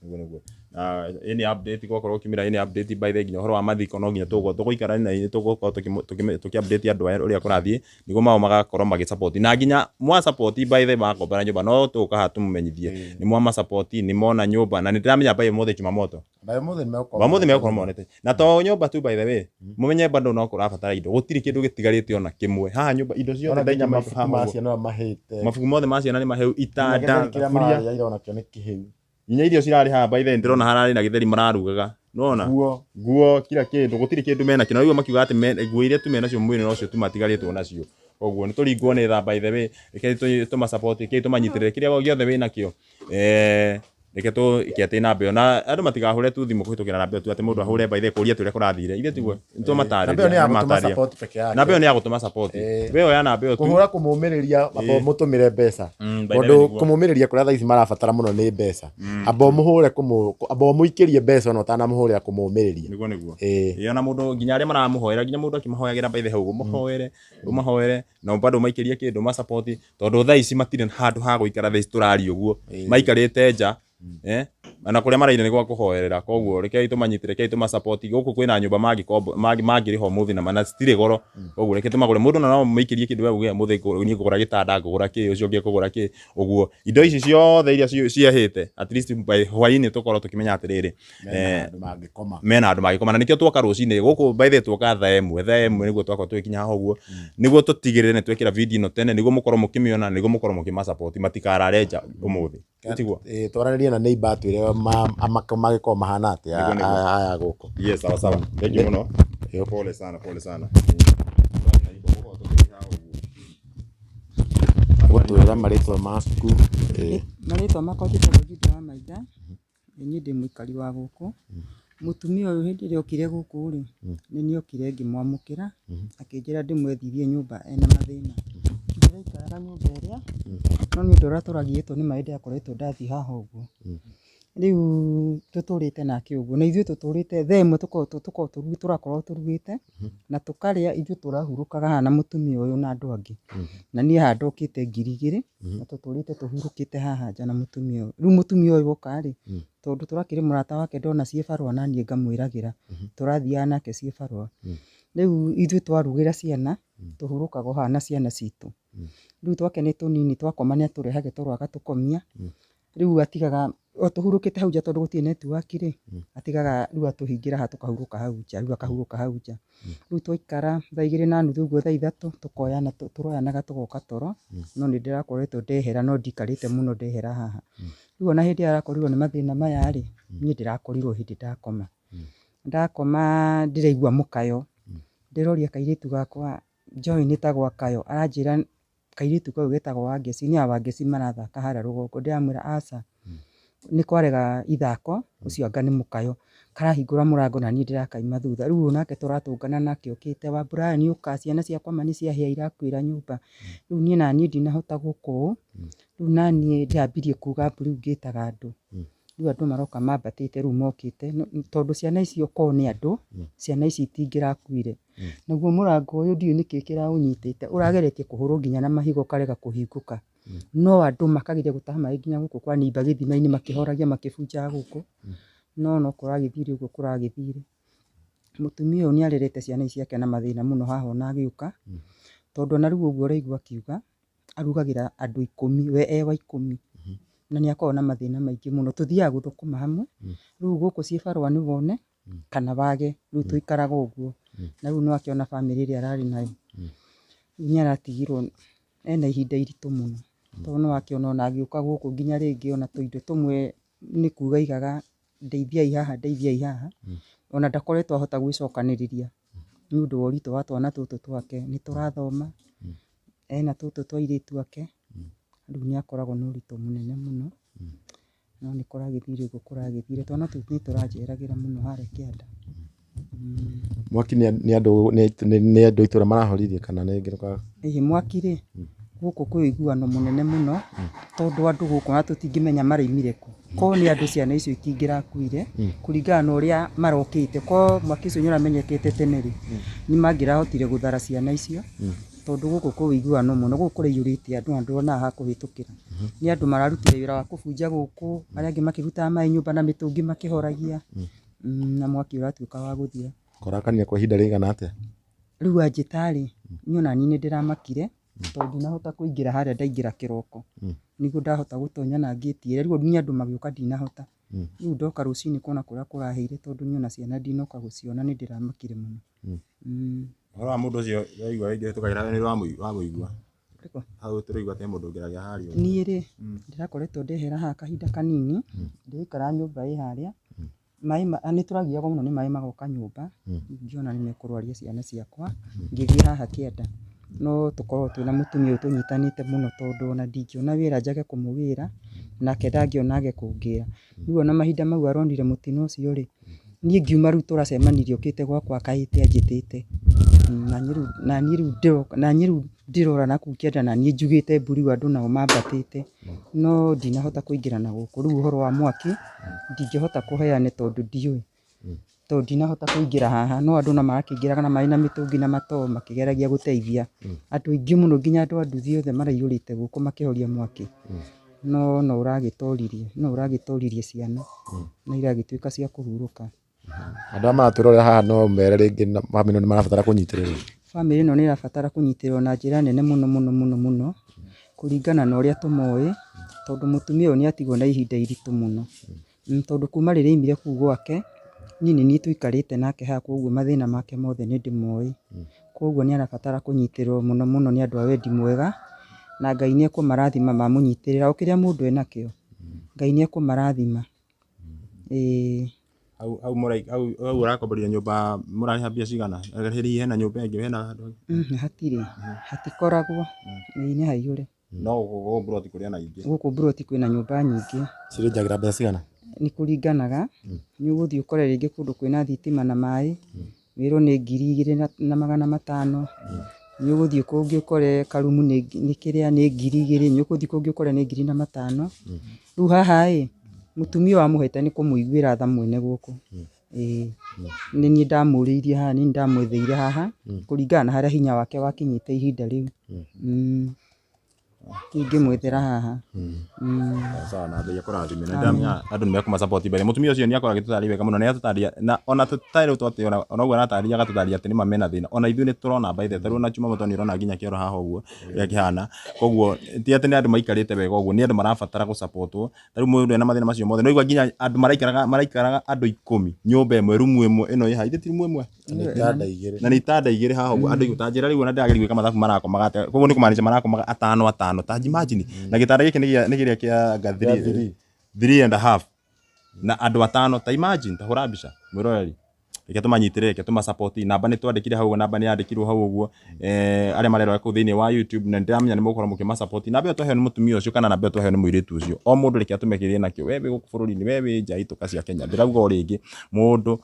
Nĩguo nĩguo. Na any update gwakorwo ũkiumĩra, any update by the nginya ũhoro wa mathiko, no nginya tũgũkorwo tũgũikara na tũgũkorwo tũkĩ update andũ aya ũrĩa kũrathiĩ, nĩguo mao magakorwo magĩ support, na nginya mwa support by the makombora nyũmba, no tũgũka haha tũmũmenyithie nĩ mwama support, nĩ mona nyũmba, na nĩ ndĩramenya by ũmũthĩ Jumamoto. Na ũmũthĩ nĩmegũkorwo Ũmũthĩ megũkorwo monete. Na to nyũmba tu, by the way, mũmenye bado no kũrabatara indo, gũtirĩ kĩndũ gĩtigarĩte ona kĩmwe haha nyũmba, indo ciothe Ona nginya ndaingĩ mabuku ma ciana ũrĩa mahĩte. Mabuku mothe ma ciana nĩ maheu, itanda, Nginya gĩtheri kĩrĩa thaburia. mararĩa ira onakĩo nĩ kĩhĩu. Nginya irio cirarĩ haha, by the way, ndĩrona hararĩ na gĩtheri mararugaga, nona Nguo. Nguo, kila kĩndũ, gũtirĩ kĩndũ mena kĩo. Na rĩu makiuga atĩ nguo iria tu menacio mwĩrĩ nocio tu matigarĩtwo nacio. Koguo nĩ tũringwo nĩ tha, by the way. Reke tũma support, reke tũmanyitĩrĩre kĩrĩa gĩothe wĩnakĩo. Reke tũke atĩ namba ĩyo na andũ matigahũre tu thimũ kũhĩtũkĩra namba ĩyo tu, atĩ mũndũ ahũre, by the way, kũria atĩ ũrĩa kũrathire. Ithuĩ tiguo nĩtũmatarĩria. Namba ĩyo nĩ ya gũtũma nĩmatarĩria. Support peke yake. Namba ĩyo nĩ ya gũtũma support. We oya namba ĩyo tu. Kũhũra kũmũmĩrĩria, amba ũmũtũmĩre mbeca. By the way, Tondũ nĩguo. kũmũmĩrĩria kũrĩa thaa ici marabatara mũno nĩ mbeca. Amba ũmũhũre amba ũmũikĩrie mbeca ona ũtanamũhũrĩra kũmũmĩrĩria. Nĩguo. Ĩĩ. Ĩĩ, ona mũndũ nginya arĩa maramũhoera, nginya mũndũ akĩmahoyagĩra, by the way, hau ũmahoere, ũmahoere na bado ũmaikĩrie kĩndũ ma support, tondũ thaa ici matirĩ handũ ha gũikara. Thaa ici tũraria ũguo maikarĩte nja, na kũrĩa maraire nĩ gwa kũhoerera. Koguo rekei tũmanyite, rekei tũma support. Gũkũ kwĩna nyũmba mangĩrĩha ũmũthĩ na citirĩ goro. Koguo reke tũmagũre. Mũndũ na no mũikĩrie kĩndũ, we uge ũmũthĩ niĩ ngũgũra gĩtanda, ngũgũra kĩ, ũcio ũngĩ ekũgũra kĩ, ũguo indo ici ciothe iria ciehĩte, at least by hwaĩ-inĩ tũkorwo tũkĩmenya atĩrĩrĩ, Mena handũ mangĩkoma. Mena andũ mangĩkoma, na nĩkĩo twoka rũcinĩ gũkũ. By the way, twoka thaa ĩmwe, thaa 1 nĩguo twakorwo tũgĩkinya haha ũguo, nĩguo tũtigĩrĩre nĩ twekĩra video ĩno tene, nĩguo mũkorwo mũkĩmĩona, nĩguo mũkorwo mũkĩma support matikarare nja ũmũthĩ. Tiguo? Ĩĩ, twaranĩrie na neighbor atwĩre mangĩkorwo mahana atĩa. Nĩguo. Aya gũkũ. Yes, sawa sawa, thank you mũno. Pole sana, pole sana. Gũtwĩra marĩtwa maku. Ĩĩ. Marĩtwa makwa njĩtagwo Juda wa Maitha, nĩ niĩ ndĩ mũikari wa gũkũ. Mũtumia ũyũ hĩndĩ ĩrĩa okire gũkũ rĩ, nĩ niĩ okire ngĩmwamũkĩra, akĩnjĩra ndĩmwethirie nyũmba ena mathĩna. Ndĩraikaraga nyũmba ĩrĩa, no nĩ ũndũ ũrĩa tũragiĩtwo nĩ maĩ ndiakoretwo ndathiĩ haha ũguo. Rĩu tũtũrĩte nake ũguo, na ithuĩ tũtũrĩte thaa 1 tũkoragwo tũrakorwo tũrugĩte na tũkarĩa, ithuĩ tũrahurũkaga haha na mũtumia ũyũ na andũ angĩ. Na niĩ haha ndokĩte 2000, na tũtũrĩte tũhurũkĩte haha nja na mũtumia ũyũ. Rĩu mũtumia ũyũ oka rĩ, tondũ tũrakĩrĩ mũrata wake, ndona ciĩ barũa na niĩ ngamwĩragĩra, tũrathiaga nake ciĩ barũa. Rĩu ithuĩ twarugĩra ciana, tũhurũkaga o haha na ciana citũ. Rĩu twake nĩ tũnini, twakoma nĩ atũrehage toro agatũkomia. Rĩu atigaga o tũhurũkĩte hau nja tondũ gũtirĩ network rĩ, atigaga rĩu atũhingĩra haha tũkahurũka hau nja, rĩu akahurũka hau nja. Rĩu twaikara thaa 2:30 ũguo, thaa 3 tũkoyana, tũroyanaga tũgoka toro, no nĩ ndĩrakoretwo ndehera, no ndikarĩte mũno ndehera haha. Rĩu ona hĩndĩ ĩrĩa arakorirwo nĩ mathĩna maya rĩ, niĩ ndĩrakorirwo hĩndĩ ndakoma. Ndakoma ndĩraigua mũkayo, ndĩroria kairĩtu gakwa Joy nĩ ta gwa kayo, aranjĩra kairĩtu kau getagwo Wangeci, nĩ a Wangeci marathaka harĩa rũgongo. Ndĩramwĩra aca, nĩ kwarega ithako, ũcio anga nĩ mũkayo. Karahingũra mũrango na niĩ ndĩrakaima thutha. Rĩu nake tũratũngana nake okĩte, wa Brian ũka, ciana ciakwa ma nĩ ciahĩa irakuĩra nyũmba. Rĩu niĩ naniĩ ndinahota gũka ũũ, rĩu naniĩ ndĩrambirie kuga mbu, rĩu ngĩtaga andũ. Rĩu andũ maroka mambatĩte, rĩu mokĩte tondũ ciana icio korwo nĩ andũ, ciana ici itingĩrakuire. Naguo mũrango ũyũ ndiũĩ nĩkĩ kĩraũnyitĩte, ũrageretie kũhũrwo nginya na mahiga ũkarega kũhingũka. No andũ makageria gũtaha maĩ nginya gũkũ kwa neighbour gĩthima-inĩ, makĩhoragia makĩbunjaga gũkũ, no no kũragĩthire ũguo kũragĩthire. Mũtumia ũyũ nĩ arerete ciana ici ciake na mathĩna mũno haha ona agĩũka, tondũ ona rĩu ũguo ũraigua akiuga, arugagĩra andũ 10, we e wa 10. Na nĩ akoragwo na mathĩna maingĩ mũno. Tũthiaga gũthũkũma hamwe, rĩu gũkũ ciĩ barũa nĩ wone kana wage, rĩu tũikaraga ũguo. Na rĩu nĩ wakĩona bamĩrĩ ĩrĩa ararĩ nayo. Rĩu nĩ aratigirwo ena ihinda iritũ mũno. Tondũ nĩ wakĩona ona agĩũka gũkũ nginya rĩngĩ ona tũindo tũmwe nĩ kuga aigaga ndeithiai haha, ndeithiai haha. Ona ndakoretwo ahota gwĩcokanĩrĩria nĩ ũndũ wa ũritũ wa twana tũtũ twake. Nĩ tũrathoma, ena tũtũ twa airĩtu ake, rĩu nĩ akoragwo na ũritũ mũnene mũno. No nĩ kũragĩthire ũguo kũragĩthire. Twana tũu nĩ tũranjeragĩra mũno harĩa kĩanda. Mwaki nĩ andũ a itũra marahoririe kana nĩ ngĩrũka? Ĩhĩ, mwaki rĩ, gũkũ kwĩ ũiguano mũnene mũno, tondũ andũ gũkũ ona tũtingĩmenya maraimire kũ. Korwo nĩ andũ ciana icio itingĩrakuire kũringana na ũrĩa marokĩte. Korwo mwaki ũcio nĩ ũramenyekete tene rĩ, nĩ mangĩrahotire gũthara ciana icio, tondũ gũkũ kwĩ ũiguano mũno. Gũkũ kũraiyũrĩte andũ na ndũronaga ha kũhĩtũkĩra. Nĩ andũ mararutire wĩra wa kũbunja gũkũ, arĩa angĩ makĩrutaga maĩ nyũmba na mĩtũngi makĩhoragia, na mwaki ũratuĩka wa gũthira. Kũrakania kwa ihinda rĩigana atĩa? Rĩu anjĩta rĩ, niĩ ona niĩ nĩ ndĩramakire, tondũ ndinahota kũingĩra harĩa, ndaingĩra kĩroko. Nĩguo ndahota gũtonya na ngĩti ĩrĩa, rĩu nginya andũ magĩũka ndinahota. Rĩu ndoka rũcinĩ kuona kũrĩa kũrahĩire tondũ niĩ ona ciana ndinoka gũciona nĩ ndĩramakire mũno. Ũhoro wa mũndũ ũcio waigua rĩngĩ tũkagira nĩ wamũigua. Ũrĩkũ? Hau tũraigua atĩ he mũndũ ũngĩragia harĩa ũguo. Niĩ rĩ, ndĩrakoretwo ndehera haha kahinda kanini, ndĩraikara nyũmba ĩ harĩa, maĩ nĩ tũragiagwo mũno nĩ maĩ magoka nyũmba, ngĩona nĩ mekũrwaria ciana ciakwa, ngĩthiĩ haha kĩanda. No tũkoragwo twĩna mũtumia ũyũ tũnyitanĩte mũno tondũ ona ndingĩona wĩra njage kũmũgĩra, nake ndangĩona age kũngĩra. Rĩu ona mahinda mau aronire mũtino ũcio rĩ, niĩ ngiuma rĩu tũracemanirie okĩte gwakwa akaĩte anjĩtĩte. Na niĩ rĩu ndĩrora nakũu kĩanda na niĩ njugĩte mbu rĩu andũ nao mambatĩte, no ndinahota kũingĩra na gũkũ. Rĩu ũhoro wa mwaki ndingĩhota kũheana tondũ ndiũĩ, tondũ ndinahota kũingĩra haha, no andũ no marakĩingĩraga na maĩ na mĩtũngi na matoo makĩgeragia gũteithia. Andũ aingĩ mũno nginya andũ a nduthi othe maraiyũrĩte gũkũ makĩhoria mwaki, no no ũragĩtoririe, no ũragĩtoririe ciana na iragĩtuĩka cia kũhurũka. Andũ arĩa maratwĩrorera haha no mere rĩngĩ na famĩlĩ ĩno nĩ marabatara kũnyitĩrĩrwo. Bamĩrĩ ĩno nĩ ĩrabatara kũnyitĩrĩrwo na njĩra nene mũno mũno mũno mũno, kũringana na ũrĩa tũmoĩ, tondũ mũtumia ũyũ nĩ atigwo na ihinda iritũ mũno. Tondũ kuma rĩrĩa aimire kũu gwake, niĩ nĩ niĩ tũikarĩte nake haha koguo mathĩna make mothe nĩ ndĩmoĩ. Koguo nĩ arabatara kũnyitĩrĩrwo mũno mũno nĩ andũ a wendi mwega, na Ngai nĩ ekũmarathima mamũnyitĩrĩra o kĩrĩa mũndũ enakĩo, Ngai nĩ ekũmarathima. Ĩĩ. Hau mũrai hau ũrakomborire nyũmba mũrarĩha mbia cigana? Hihi hena nyũmba ĩngĩ hena handũ? Hatirĩ, hatikoragwo, ĩĩ nĩ haihũre. No gũkũ mburoti kũrĩ ona ingĩ. Gũkũ mburoti kwĩna nyũmba nyingĩ. Cirĩnjagĩra mbeca cigana? Nĩ kũringanaga, nĩ ũgũthiĩ ũkore rĩngĩ kũndũ kwĩna thitima na maĩ, wĩrwo nĩ 2500, nĩ ũgũthiĩ kũngĩ ũkore karumu nĩ kĩrĩa nĩ 2000, nĩ ũgũthiĩ kũngĩ ũkore nĩ 1500. Rĩu haha ĩ, mũtumia ũyũ amũhete nĩ kũmũiguĩra tha mwene gũkũ. Ĩĩ, nĩ niĩ ndamũrĩirie haha, nĩ niĩ ndamwetheire haha, kũringana na harĩa hinya wake wakinyĩte ihinda rĩu. Ingĩmwethera haha. Sawa na Ngai akũrathime. Na ndamenya andũ nĩ mekũma support mbere. Mũtumia ũcio nĩ akoragwo agĩtũtarĩria wega mũno, nĩ atũtarĩria na ona tũtarĩ twatĩ ona ũguo aratarĩria agatũtarĩria atĩ nĩma mena thĩna. Ona ithuĩ nĩ tũrona by the way, ta rĩu ona Jumamoto nĩ ũrona nginya kĩoro haha ũguo ũrĩa kĩhana. Koguo ti atĩ nĩ andũ maikarĩte wega ũguo, nĩ andũ marabatara gũ-support-wo. Ta rĩu mũndũ ena mathĩna macio mothe, nĩ ũraigua nginya andũ maraikaraga andũ 10 nyũmba ĩmwe, rumu ĩmwe ĩno ĩ haha, ithe ti rumu ĩmwe? Na nĩ itanda igĩrĩ. Na nĩ itanda igĩrĩ haha ũguo andũ ta njĩra rĩu ona ndĩrageria gwĩka mathabu marakomaga atĩa. Koguo nĩ kũmaanisha marakomaga atano atano, ta imagine. Na gĩtanda gĩkĩ nĩ kĩrĩa kĩa nga Gĩa three and a half na andũ atano, ta imagine, ta hũra mbica mwĩroreri. Reke tũmanyitĩrĩre, reke tũma-support. Namba nĩ twandĩkire hau ũguo, namba nĩ yandĩkirwo hau ũguo, arĩa marerora kũu thĩinĩ wa YouTube, na nĩndĩramenya nĩ mũgũkorwo mũkĩma-support. Namba ĩyo twaheo nĩ mũtumia ũcio kana namba ĩyo twaheo nĩ mũirĩtu ũcio, o mũndũ reke atũme kĩrĩa enakĩo. We wĩ gũkũ bũrũri-inĩ, we wĩ nja ituka cia Kenya, ndĩrauga o rĩngĩ, mũndũ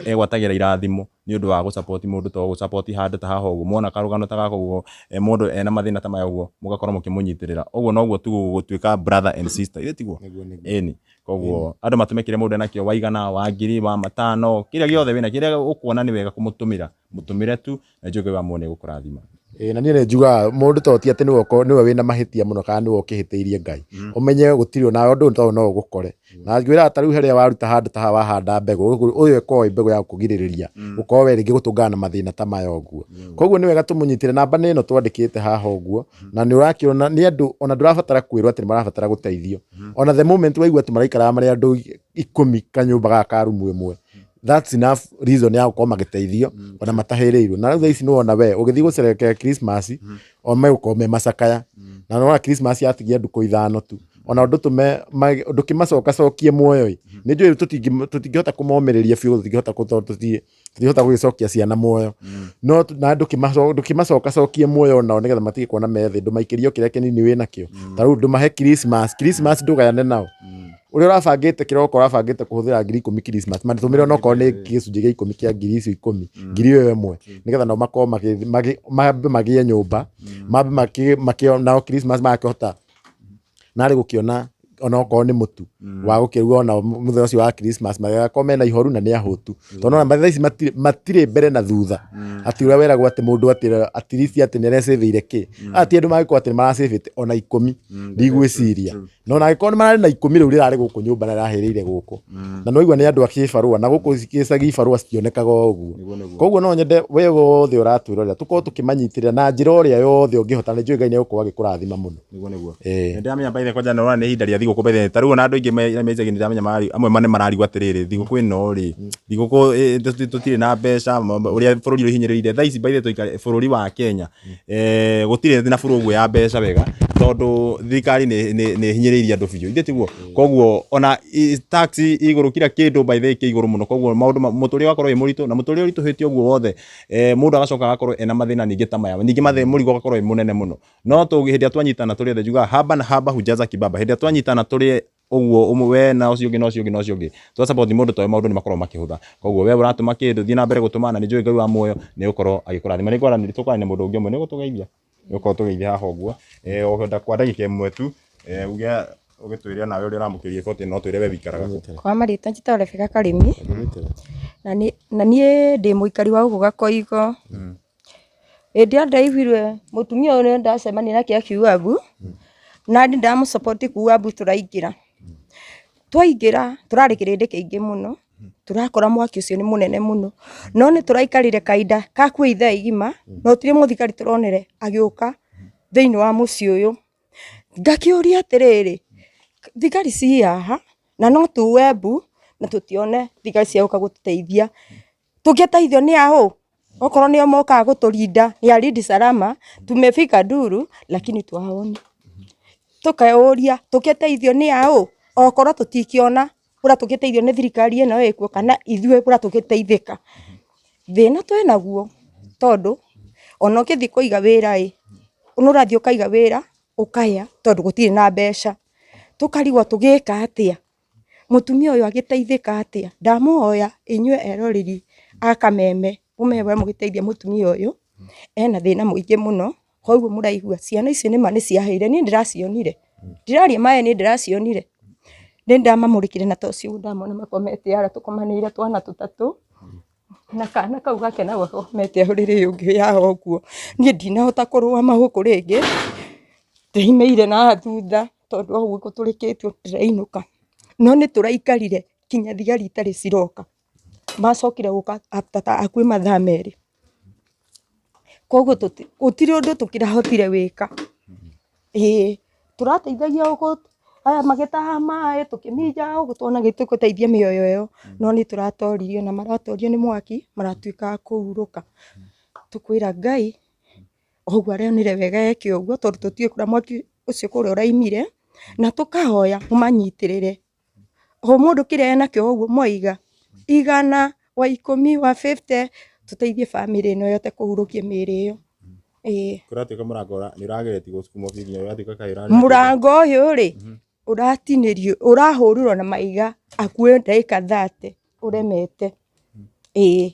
egwatagĩra irathimo nĩ ũndũ wa gũ-support mũndũ ta ũguo, support handũ ta haha ũguo, mwona karũgano ta gaka ũguo, mũndũ ena mathĩna ta maya ũguo, mũgakorwo mũkĩmũnyitĩrĩra. Ũguo noguo tu gũgũtuĩka brother and sister, githĩ tiguo? Ĩni. Koguo andũ matũme kĩrĩa mũndũ enakĩo, wa igana, wa ngiri, wa matano, kĩrĩa gĩothe wĩna, kĩrĩa ũkuona nĩ wega kũmũtũmĩra, mũtũmĩre tu na njũĩ Ngai wa muoyo nĩ egũkũrathima. Ĩĩ na niĩ nĩ njugaga mũndũ to ti atĩ nĩwe wĩna mahĩtia mũno kana nĩwe ũkĩhĩtĩirie Ngai. Ũmenye gũtirĩ ona ũndũ ũyũ no ũgũkore. Na ngwĩraga ta rĩu harĩa waruta handũ ta haha wahanda mbegũ, ũyũ ĩkoragwo ĩ mbegũ ya gũkũgirĩrĩria gũkorwo we rĩngĩ gũtũngana na mathĩna ta maya ũguo. Koguo nĩ wega tũmũnyitĩre, namba nĩ ĩno twandĩkĩte haha ũguo, na nĩ ũrakĩona nĩ andũ ona ndũrabatara kwĩrwo atĩ nĩ marabatara gũteithio. Ona the moment waigua atĩ maraikaraga marĩ andũ 10 kanyũmba gaka ka rumu ĩmwe, that's enough reason ya gũkorwo magĩteithio ona matahĩrĩirwo. Na rĩu thaa ici nĩ wona we ũgĩthiĩ gũcerekea Christmas, o megũkorwo me macakaya. Na nĩ wona Christmas yatigia ndukũ 5 tu. Ona ndũtũme ndũkĩmacokacokie muoyo ĩ. Nĩ njũĩ tũtingĩhota kũmomĩrĩria biũ, tũtingĩhota gũgĩcokia ciana muoyo. No na ndũkĩmacokacokie muoyo nao nĩgetha matige kuona me thĩ, ndũmaikĩrie o kĩrĩa kĩnini wĩnakĩo. Ta rĩu ndũmahe Christmas, Christmas ndũgayane nao. Ũrĩa ũrabangĩte kĩroko ũrabangĩte kũhũthĩra 10,000 Christmas, matũmĩre onokorwo nĩ gĩcunjĩ gĩa 10 kĩa ngiri icio 10, ngiri ĩyo ĩmwe, nĩgetha nao makorwo mambe magĩe nyũmba, mambe nao Christmas magakĩhota narĩ gũkĩona onokorwo nĩ mũtu wa gũkĩruga ona mũthenya ũcio wa Christmas, magakorwo mena ihoru na nĩ ahũtu. Tondũ ona thaa ici matirĩ mbere na thutha. Atĩ ũrĩa weragwo atĩ mũndũ atĩ at least atĩ nĩ arecĩvĩire kĩ. Aya ti andũ mangĩkorwo atĩ nĩ maracĩvĩte ona 10, ndigwĩciria. No ona angĩkorwo nĩ mararĩ na 10 rĩu rĩrarĩ gũkũ nyũmba na rĩrahĩrĩire gũkũ. Na nĩ waigua nĩ andũ a kĩbarũa, na gũkũ gĩcagi ibarũa citionekaga o ũguo. Koguo no nyende we wothe ũratwĩrorera tũkorwo tũkĩmanyitĩrĩra na njĩra ũrĩa yothe ũngĩhota, na nĩ njũĩ Ngai nĩ egũkorwo agĩkũrathima mũno. Nĩguo, nĩguo. Ĩĩ. Nĩ ndĩramenya by the way, kwanja nĩ ũrona nĩ ihinda rĩa thigũkũ by the way. Ta rĩu ona andũ aingĩ arĩa me icagi ndĩramenya amwe nĩ mararigwo atĩrĩrĩ, thigũkũ ĩno rĩ, thigũkũ tũtirĩ na mbeca, ũrĩa bũrũri ũhinyĩrĩirie thaa ici. By the way, tũikare bũrũri wa Kenya, gũtirĩ na bũrũri ũguo ya mbeca wega, tondũ thirikari nĩ ĩhinyĩrĩirie andũ biũ, ithe tiguo? Koguo ona tax igũrũ, kila kĩndũ by the way kĩ igũrũ mũno. Koguo maũndũ mũtũrĩre ũgakorwo wĩ mũritũ, na mũtũrĩre ũritũhĩte ũguo wothe, mũndũ agacoka agakorwo ena mathĩna ningĩ ta maya, ningĩ mathĩna mũrigo ũgakorwo wĩ mũnene mũno. No hĩndĩ ĩrĩa twanyitana tũrĩ othe, njugaga haba na haba hujaza kibaba. Hĩndĩ ĩrĩa twanyitana tũrĩ ũguo, ũmwe we na ũcio ũngĩ na ũcio ũngĩ na ũcio ũngĩ, twa support mũndũ ta ũyũ, maũndũ nĩ makoragwo makĩhũtha. Koguo we ũratũma kĩndũ, thiĩ na mbere gũtũma, na nĩ njũĩ Ngai wa muoyo nĩ ũgũkorwo agĩkũrathima. Nĩ ngwaranĩria, tũkwaria na mũndũ ũngĩ ũmwe, nĩ ũgũtũgeithia, nĩ ũgũkorwo tũgeithia haha ũguo, o kwa ndagĩka ĩmwe tu, uge ũgĩtwĩre nawe ũrĩa ũramũkĩria riboti, no twĩre we wĩikaraga kũ. Kwa marĩtwa njĩtagwo Rebecca Karĩmi, na niĩ ndĩ mũikari wa gũkũ Gakoigo. Hĩndĩ ĩrĩa ndaiguire mũtumia ũyũ nĩ ndacemania nake akiuga mbu, na niĩ ndamũ kuga mbu, tũraingĩra, twaingĩra tũrarĩ kĩrĩndĩ kĩingĩ mũno, tũrakora mwaki ũcio nĩ mũnene mũno, no nĩ tũraikarire kahinda kakuhĩ ithaa igima, no gũtirĩ mũthigari tũronire agĩũka thĩinĩ wa mũciĩ ũyũ. Ngakĩũria atĩrĩrĩ, thigari ci haha na no tuwe mbu na tũtione thigari cia gũka gũtũteithia, tũngĩteithio nĩ aũ? Okorwo nĩo mokaga gũtũrinda, nĩ arindi salama, tumefika nduru lakini tuwaoni. Tũkeyũria tũngĩteithio nĩ aũ, okorwo tũtikĩona kũrĩa tũngĩteithio nĩ thirikari ĩno ĩkuo, kana ithuĩ kũrĩa tũngĩteithĩka. Thĩna twĩnaguo, tondũ ona ũngĩthiĩ kũiga wĩra ĩ, nĩ ũrathiĩ ũkaiga wĩra ũkaya, tondũ gũtirĩ na mbeca. Tũkarigwo tũgĩka atĩa, mũtumia ũyũ agĩteithĩka atĩa? Ndamũhoya inyuĩ eroreri a Kameme, mũmewe mũgĩteithia mũtumia ũyũ, ena thĩna mũingĩ mũno. Koguo mũraigua ciana icio nĩma nĩ ciahĩire, niĩ ndĩracionire, ndiraria maĩ, niĩ ndĩracionire, nĩ ndamamũrĩkire na toci ũguo, ndamona makomete harĩa tũkomanĩire twana tũtatũ, na kana kau gake nako gakomete ũrĩrĩ ũyũ ũngĩ haha ũguo. Niĩ ndinahota kũrũgama gũkũ rĩngĩ, ndĩimĩire na thutha, tondũ wa ũguo gũtũrĩkĩtio ndĩrainũka. No nĩ tũraikarire kinya thigari itarĩ ciroka, macokire gũka after ta hakuhĩ mathaa 2. Koguo gũtirĩ ũndũ tũkĩrahotire gwĩka. Ĩĩ, tũrateithagia gũkũ, aya magĩtaha maĩ, tũkĩminja gũkũ, tuona gĩtũgũteithia mĩoyo ĩyo, no nĩ tũratoririo na maratorio nĩ mwaki, maratuĩka a kũhurũka. Tũkwĩra Ngai ũguo aronire wega eke ũguo, tondũ tũtiũĩ kũrĩa mwaki ũcio kũrĩa ũraimire, na tũkahoya mũmanyitĩrĩre, o mũndũ kĩrĩa enakĩo ũguo mwaiga, 100, wa 10, wa 50, tũteithie bamĩrĩ ĩno ĩhote kũhurũkia mĩĩrĩ ĩyo. Ĩĩ. Kũratuĩka mũrango nĩ ũrageretie gũsukumwo biũ nginya ũratuĩka kaĩ ũrarĩ Mũrango ũyũ rĩ, ũratinĩrio, ũrahũrirwo na mahiga hakuhĩ ndagĩka 30 ũremete. Ĩĩ.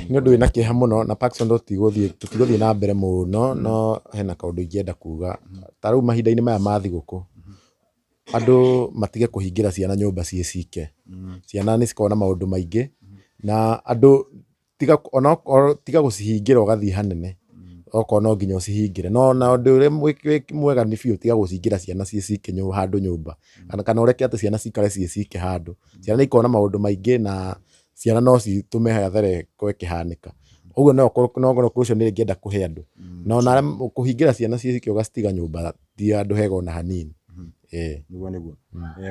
Nĩ ũndũ wĩna kĩeha mũno na Paxson, tũtigũthiĩ na mbere mũno, no hena kaũndũ ingĩenda kuga. Ta rĩu mahinda-inĩ maya ma thigũkũ, andũ matige kũhingĩra ciana nyũmba ciĩ cike. Ciana nĩ cikoragwo na maũndũ maingĩ, na andũ tiga ona tiga gũcihingĩra ũgathiĩ hanene, okorwo no nginya ũcihingĩre, no na ũndũ ũrĩa mwega nĩ biũ, tiga gũcihingĩra ciana ciĩ cike handũ nyũmba, kana ũreke atĩ ciana cikare ciĩ cike handũ. Ciana nĩ ikoragwo na maũndũ maingĩ, na ciana no citũme hathara ĩkorwo ĩkĩhanĩka. Ũguo no ũcio nĩ ingĩenda kũhe andũ, na ona kũhingĩra ciana ciĩ cike ũgacitiga nyũmba ti handũ hega ona hanini. Ĩĩ. Niguo.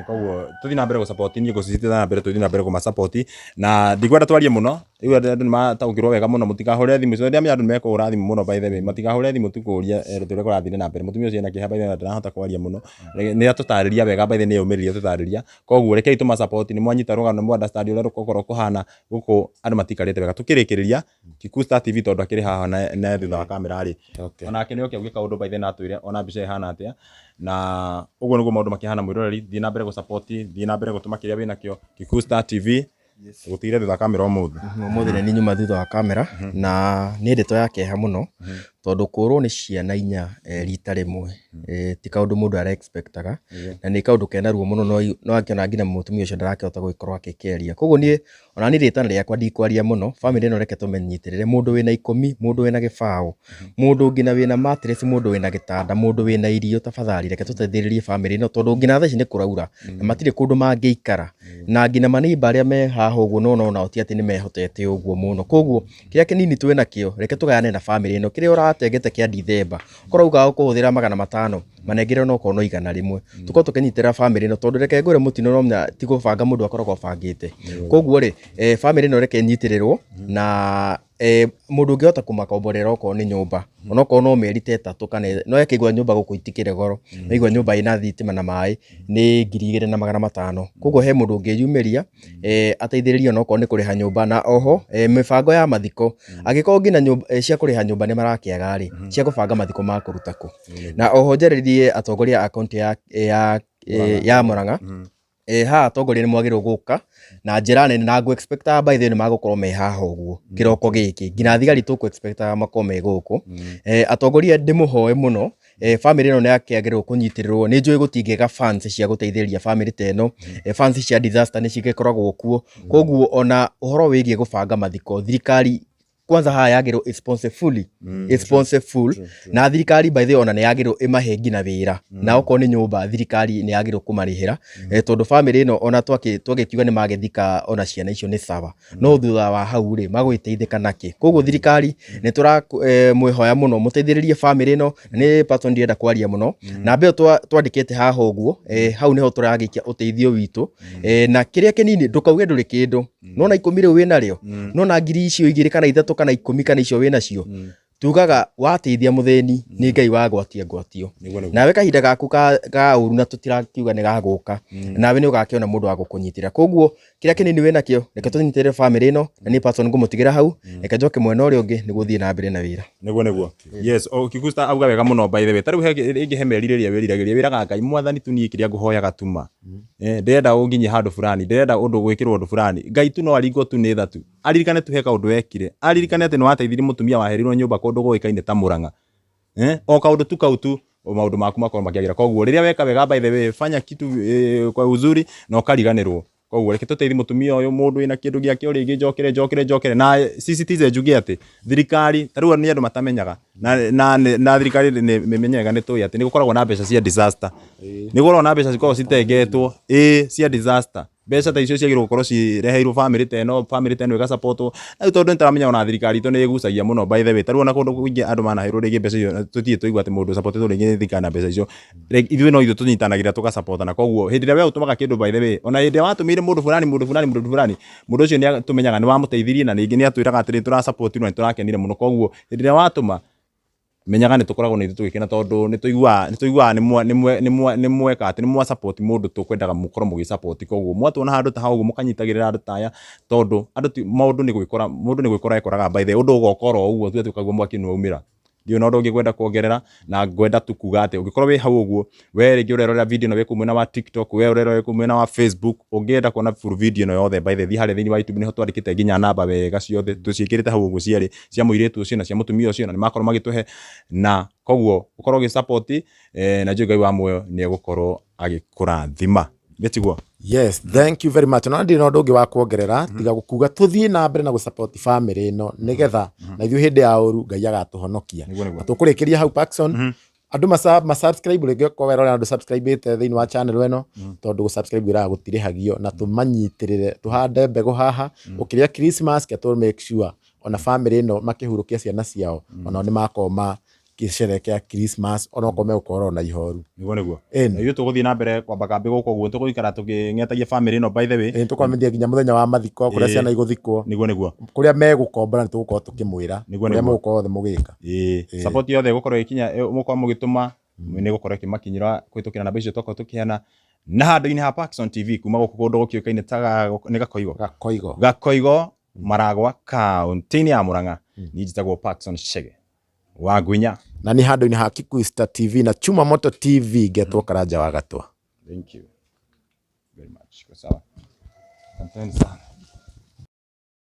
Koguo tũthiĩ na mbere gũ support, niĩ ngũcithie na mbere, tũthiĩ na mbere kũma support, na ndikwenda twarie mũno. Rĩu andũ nĩ mataũkĩrwo wega mũno, mũtikahũre thimũ icio, ndiramenya andũ nĩ mekũhũra thimũ mũno. By the way, matikahũre thimũ tu kũũria ũrĩa kũrathire na mbere. Mũtumia ũcio ena kĩeha, by the way, ndarahota kwaria mũno, nĩ atũtarĩria wega, by the way, nĩ eyũmĩrĩria atũtarĩria. Koguo rekei tũma support. Nĩ mwanyita rũgano, nĩ mwa understand ũrĩa rũgũkorwo kũhana gũkũ, andũ matikarĩte wega. Tũkĩrĩkĩrĩria, Kikuyu Star TV, tondũ akĩrĩ haha na thutha wa kamera rĩ, onake nĩ oke auge kaũndũ, by the way, na atwĩre ona mbica ĩhana atĩa. Na ũguo nĩguo maũndũ makĩhana. Mwĩroreri, thiĩ na mbere gũ support, thiĩ na mbere gũtũma kĩrĩa wĩnakĩo. Kikuyu Star TV gũtigire thutha wa kamera ũmũthĩ. Ũmũthĩ nĩ nyuma thutha wa kamera, na nĩ ndeto ya kĩeha mũno, tondũ kũrwo nĩ ciana inya rita rĩmwe ti kaũndũ mũndũ ara expectaga, na nĩ kaũndũ kena ruo mũno, no akĩona nginya mũtumia ũcio ndarakĩhota gũgĩkorwo akĩkĩaria. Koguo niĩ ona niĩ rĩtana rĩakwa ndikwaria mũno. Bamĩrĩ ĩno reke tũmĩnyitĩrĩre, mũndũ wĩna 10, mũndũ wĩna gĩbaũ, mũndũ nginya wĩna mattress, mũndũ wĩna gĩtanda, mũndũ wĩna irio, tafadhali reke tũteithĩrĩrie bamĩrĩ ĩno, tondũ nginya thaa ici nĩ kũraura na matirĩ kũndũ mangĩikara, na nginya maneighbour arĩa me haha ũguo no nao ti atĩ nĩ mehotete ũguo mũno. Koguo kĩrĩa kĩnini twĩnakĩo, reke tũgayane na bamĩrĩ ĩno kĩrĩa ũra watengete kĩa Dithemba, korwo ugaga ũkũhũthĩra 500, manengere onokorwo no 100, tũkorwo tũkĩnyitĩrĩra bamĩrĩ ĩno, tondũ reke ngwĩre mũtino no menya ti gũbanga mũndũ akoragwo abangĩte. Koguo rĩ, bamĩrĩ ĩno reke ĩnyitĩrĩrwo na mũndũ ũngĩhota kũmakomborera okorwo nĩ nyũmba, onokorwo no mĩeri ta 3 kana no akĩigua nyũmba gũkũ itikĩrĩ goro, no igua nyũmba ĩna thitima na maĩ nĩ 2500. Koguo he mũndũ ũngĩyumĩria ateithĩrĩrie onokorwo nĩ kũrĩha nyũmba, na oho mĩbango ya mathiko, angĩkorwo nginya nyũmba cia kũrĩha nyũmba nĩ marakĩaga rĩ, cia kũbanga mathiko makũruta kũ. Na oho njarĩrie atongoria a kaunti ya Murang'a. Haha atongoria nĩ mwagĩrĩirwo gũka na njĩra nene, na ngũ expectaga by the way nĩ magũkorwo me haha ũguo kĩroko gĩkĩ, nginya thigari tũkũ expectaga makorwo me gũkũ. Atongoria ndĩmũhoe mũno, bamĩrĩ ĩno nĩ yakĩagĩrĩirwo kũnyitĩrĩrwo. Nĩ njũĩ gũtingĩaga funds cia gũteithĩrĩria bamĩrĩ ta ĩno, funds cia disaster nĩ cigĩkoragwo kuo. Koguo ona ũhoro wĩgiĩ gũbanga mathiko, thirikari kwanza haha yagĩrĩirwo sponsor fully, sponsor full. Na thirikari by the way ona nĩ yagĩrĩirwo ĩmahe nginya wĩra, na okorwo nĩ nyũmba thirikari nĩ yagĩrĩirwo kũmarĩhĩra, tondũ bamĩrĩ ĩno ona twagĩkiuga nĩ magĩthika ona ciana icio nĩ sawa, no thutha wa hau rĩ, magũgĩteithĩka nakĩ? Koguo thirikari nĩ tũra mwĩhoya mũno mũteithĩrĩrie bamĩrĩ ĩno. Nĩ Patson ndĩrenda kwaria mũno, na mbeo twandĩkĩte haha ũguo, hau nĩho tũragĩikia ũteithio witũ, na kĩrĩa kĩnini ndũkauge ndũrĩ kĩndũ, nona 10 rĩu wĩnarĩo, nona ngiri icio 2 kana 3 kana 10 kana icio wĩnacio, tugaga wateithia mũthĩni nĩ Ngai wagwatia ngwatio. Nawe kahinda gaku ka ũru, na tũtirakiuga nĩ gagũka, nawe nĩ ũgakĩona mũndũ wa gũkũnyitĩra. Koguo kĩrĩa kĩnini wĩnakĩo, reke tũnyitĩrĩre bamĩrĩ ĩno. Na niĩ Patson ngũmũtigĩra hau, reke njoke mwena ũrĩa ũngĩ nĩguo thiĩ na mbere na wĩra. Nĩguo, yes, o Kigusta auga wega mũno. By the way, tarĩu he rĩngĩ he merirĩria wĩriragĩria, wĩraga Ngai, Mwathani, tu niĩ kĩrĩa ngũhoyaga tuma, ndĩrenda ũnginyie handũ fulani, ndĩrenda ũndũ gwĩkĩrwo ũndũ fulani. Ngai tu no aringwo tu nĩ tha tu, aririkane tu he kaũndũ wekire, aririkane atĩ nĩ wateithirie mũtumia waherirwo nyũmba kũndũ gũĩkaine ta Murang'a, o kaũndũ tu kau tu, maũndũ maku makorwo makĩagĩra. Koguo rĩrĩa weka wega, by the way, fanya kitu kwa uzuri na ũkariganĩrwo. Koguo reke tũteithie mũtumia ũyũ, mũndũ wĩna kĩndũ gĩake o rĩngĩ, njokere njokere njokere na sisitize njuge atĩ thirikari, ta rĩu nĩ andũ matamenyaga, na thirikari nĩ mĩmenyaga, nĩ tũĩ atĩ nĩ gũkoragwo na mbeca cia disaster, nĩ gũkoragwo na mbeca cikoragwo citengetwo ĩ cia disaster. Mbeca ta icio ciagĩrĩirwo gũkorwo cireheirwo bamĩrĩ ta ĩno, bamĩrĩ ta ĩno ĩgasupportwo. Rĩu tondũ nĩtũramenya ona thirikari itũ nĩ ĩgucagia mũno, by the way, ta rĩu ona kũndũ kũingĩ andũ manaheirwo rĩngĩ mbeca icio, tũtirĩ twaigua atĩ mũndũ supportĩtwo rĩngĩ nĩ thirikari na mbeca icio. Ithuĩ no ithuĩ tũnyitanagĩra tũgasupportana. Koguo hĩndĩ ĩrĩa we ũtũmaga kĩndũ, by the way, ona hĩndĩ ĩrĩa watũmĩire mũndũ fulani, mũndũ fulani, mũndũ fulani, mũndũ ũcio nĩ tũmenyaga nĩ wamũteithirie, na ningĩ nĩ atwĩraga atĩrĩ tũrasupportirwo na nĩ tũrakenire mũno. Koguo hĩndĩ ĩrĩa watũma, menyaga nĩ tũkoragwo na ithuĩ tũgĩkena, tondũ nĩ tũiguaga nĩ mweka atĩ nĩ mwa support mũndũ tũkwendaga mũkorwo mũgĩ support. Koguo mwatuona handũ ta hau ũguo, mũkanyitagĩrĩra andũ ta aya, tondũ andũ ti maũndũ nĩ gwĩkora, mũndũ nĩ gwĩkora ekoraga. By the way, ũndũ ũgoka oro ũguo tuge tũkaigua mwaki nĩ waumĩra. Ndiũĩ na ũndũ ũngĩ ngwenda kuongerera, na ngwenda tu kuga atĩ ũngĩkorwo wĩ hau ũguo, we rĩngĩ ũrerorera video ĩno wĩ kũu mwena wa TikTok, we ũrerorera wĩ kũu mwena wa Facebook, ũngĩenda kuona full video ĩno yothe, by the way, thiĩ harĩa thĩinĩ wa YouTube, nĩho twandĩkĩte nginya namba wega ciothe, tũciĩkĩrĩte hau ũguo cierĩ, cia mũirĩtu ũcio na cia mũtumia ũcio, na nĩ makorwo magĩtũhe. Na koguo ũkorwo ũgĩ support, na njũĩ Ngai wa muoyo nĩ egũkorwo agĩkũrathima, nĩtiguo? Yes, thank you very much. Na ndirĩ na ũndũ ũngĩ wa kuongerera tiga gũkuga tũthiĩ na mbere na gũsupport family ĩno, nĩgetha na ithuĩ hĩndĩ ya ũru Ngai agatũhonokia. Nĩguo, nĩguo. Na tũkũrĩkĩria hau, Paxson, andũ ma subscribe rĩngĩ okorwo werorera andũ subscribe-ĩte thĩinĩ wa channel ĩno, tondũ gũ-subscribe wĩraga gũtirĩhagio, na tũmanyitĩrĩre, tũhande mbegũ haha ũkĩrĩa Christmas, ke tũ make sure ona family ĩno makĩhurũkia ciana ciao, onao nĩ makorwo makĩcerekea Christmas onokorwo megũkorwo na ihoru. Nĩguo. Ĩni. Na ithuĩ tũgũthiĩ na mbere kwamba kambĩ gũkũ ũguo, tũgũikara tũkĩng'etagia family ĩno, by the way. Ĩni, tũkwamithia nginya mũthenya wa mathiko kũrĩa ciana igũthikwo. Nĩguo. Kũrĩa megũkombora nĩ tũgũkorwo tũkĩmwĩra Nĩguo, kũrĩa nĩguo. mũgũkorwo othe mũgĩka. Ĩĩ, support yothe ĩgũkorwo ĩkinya, mũkorwo mũgĩtũma nĩ gũkorwo ĩkĩmakinyĩra kũhĩtũkĩra namba icio twakorwo tũkĩheana. Na handũ-inĩ ha Paxson TV kuma gũkũ kũndũ gũkĩũkaine ta nĩ Gakoigo. Gakoigo. Gakoigo, Maragwa, kaunti-inĩ ya Murang'a, niĩ njĩtagwo Paxson Chege wa Ngwinya. Na nĩ handũ-inĩ ha Kikuyu TV na Chuma Moto TV, ngetwo Karanja wa Gatwa. Thank you very much. Kwa sawa, asanteni sana.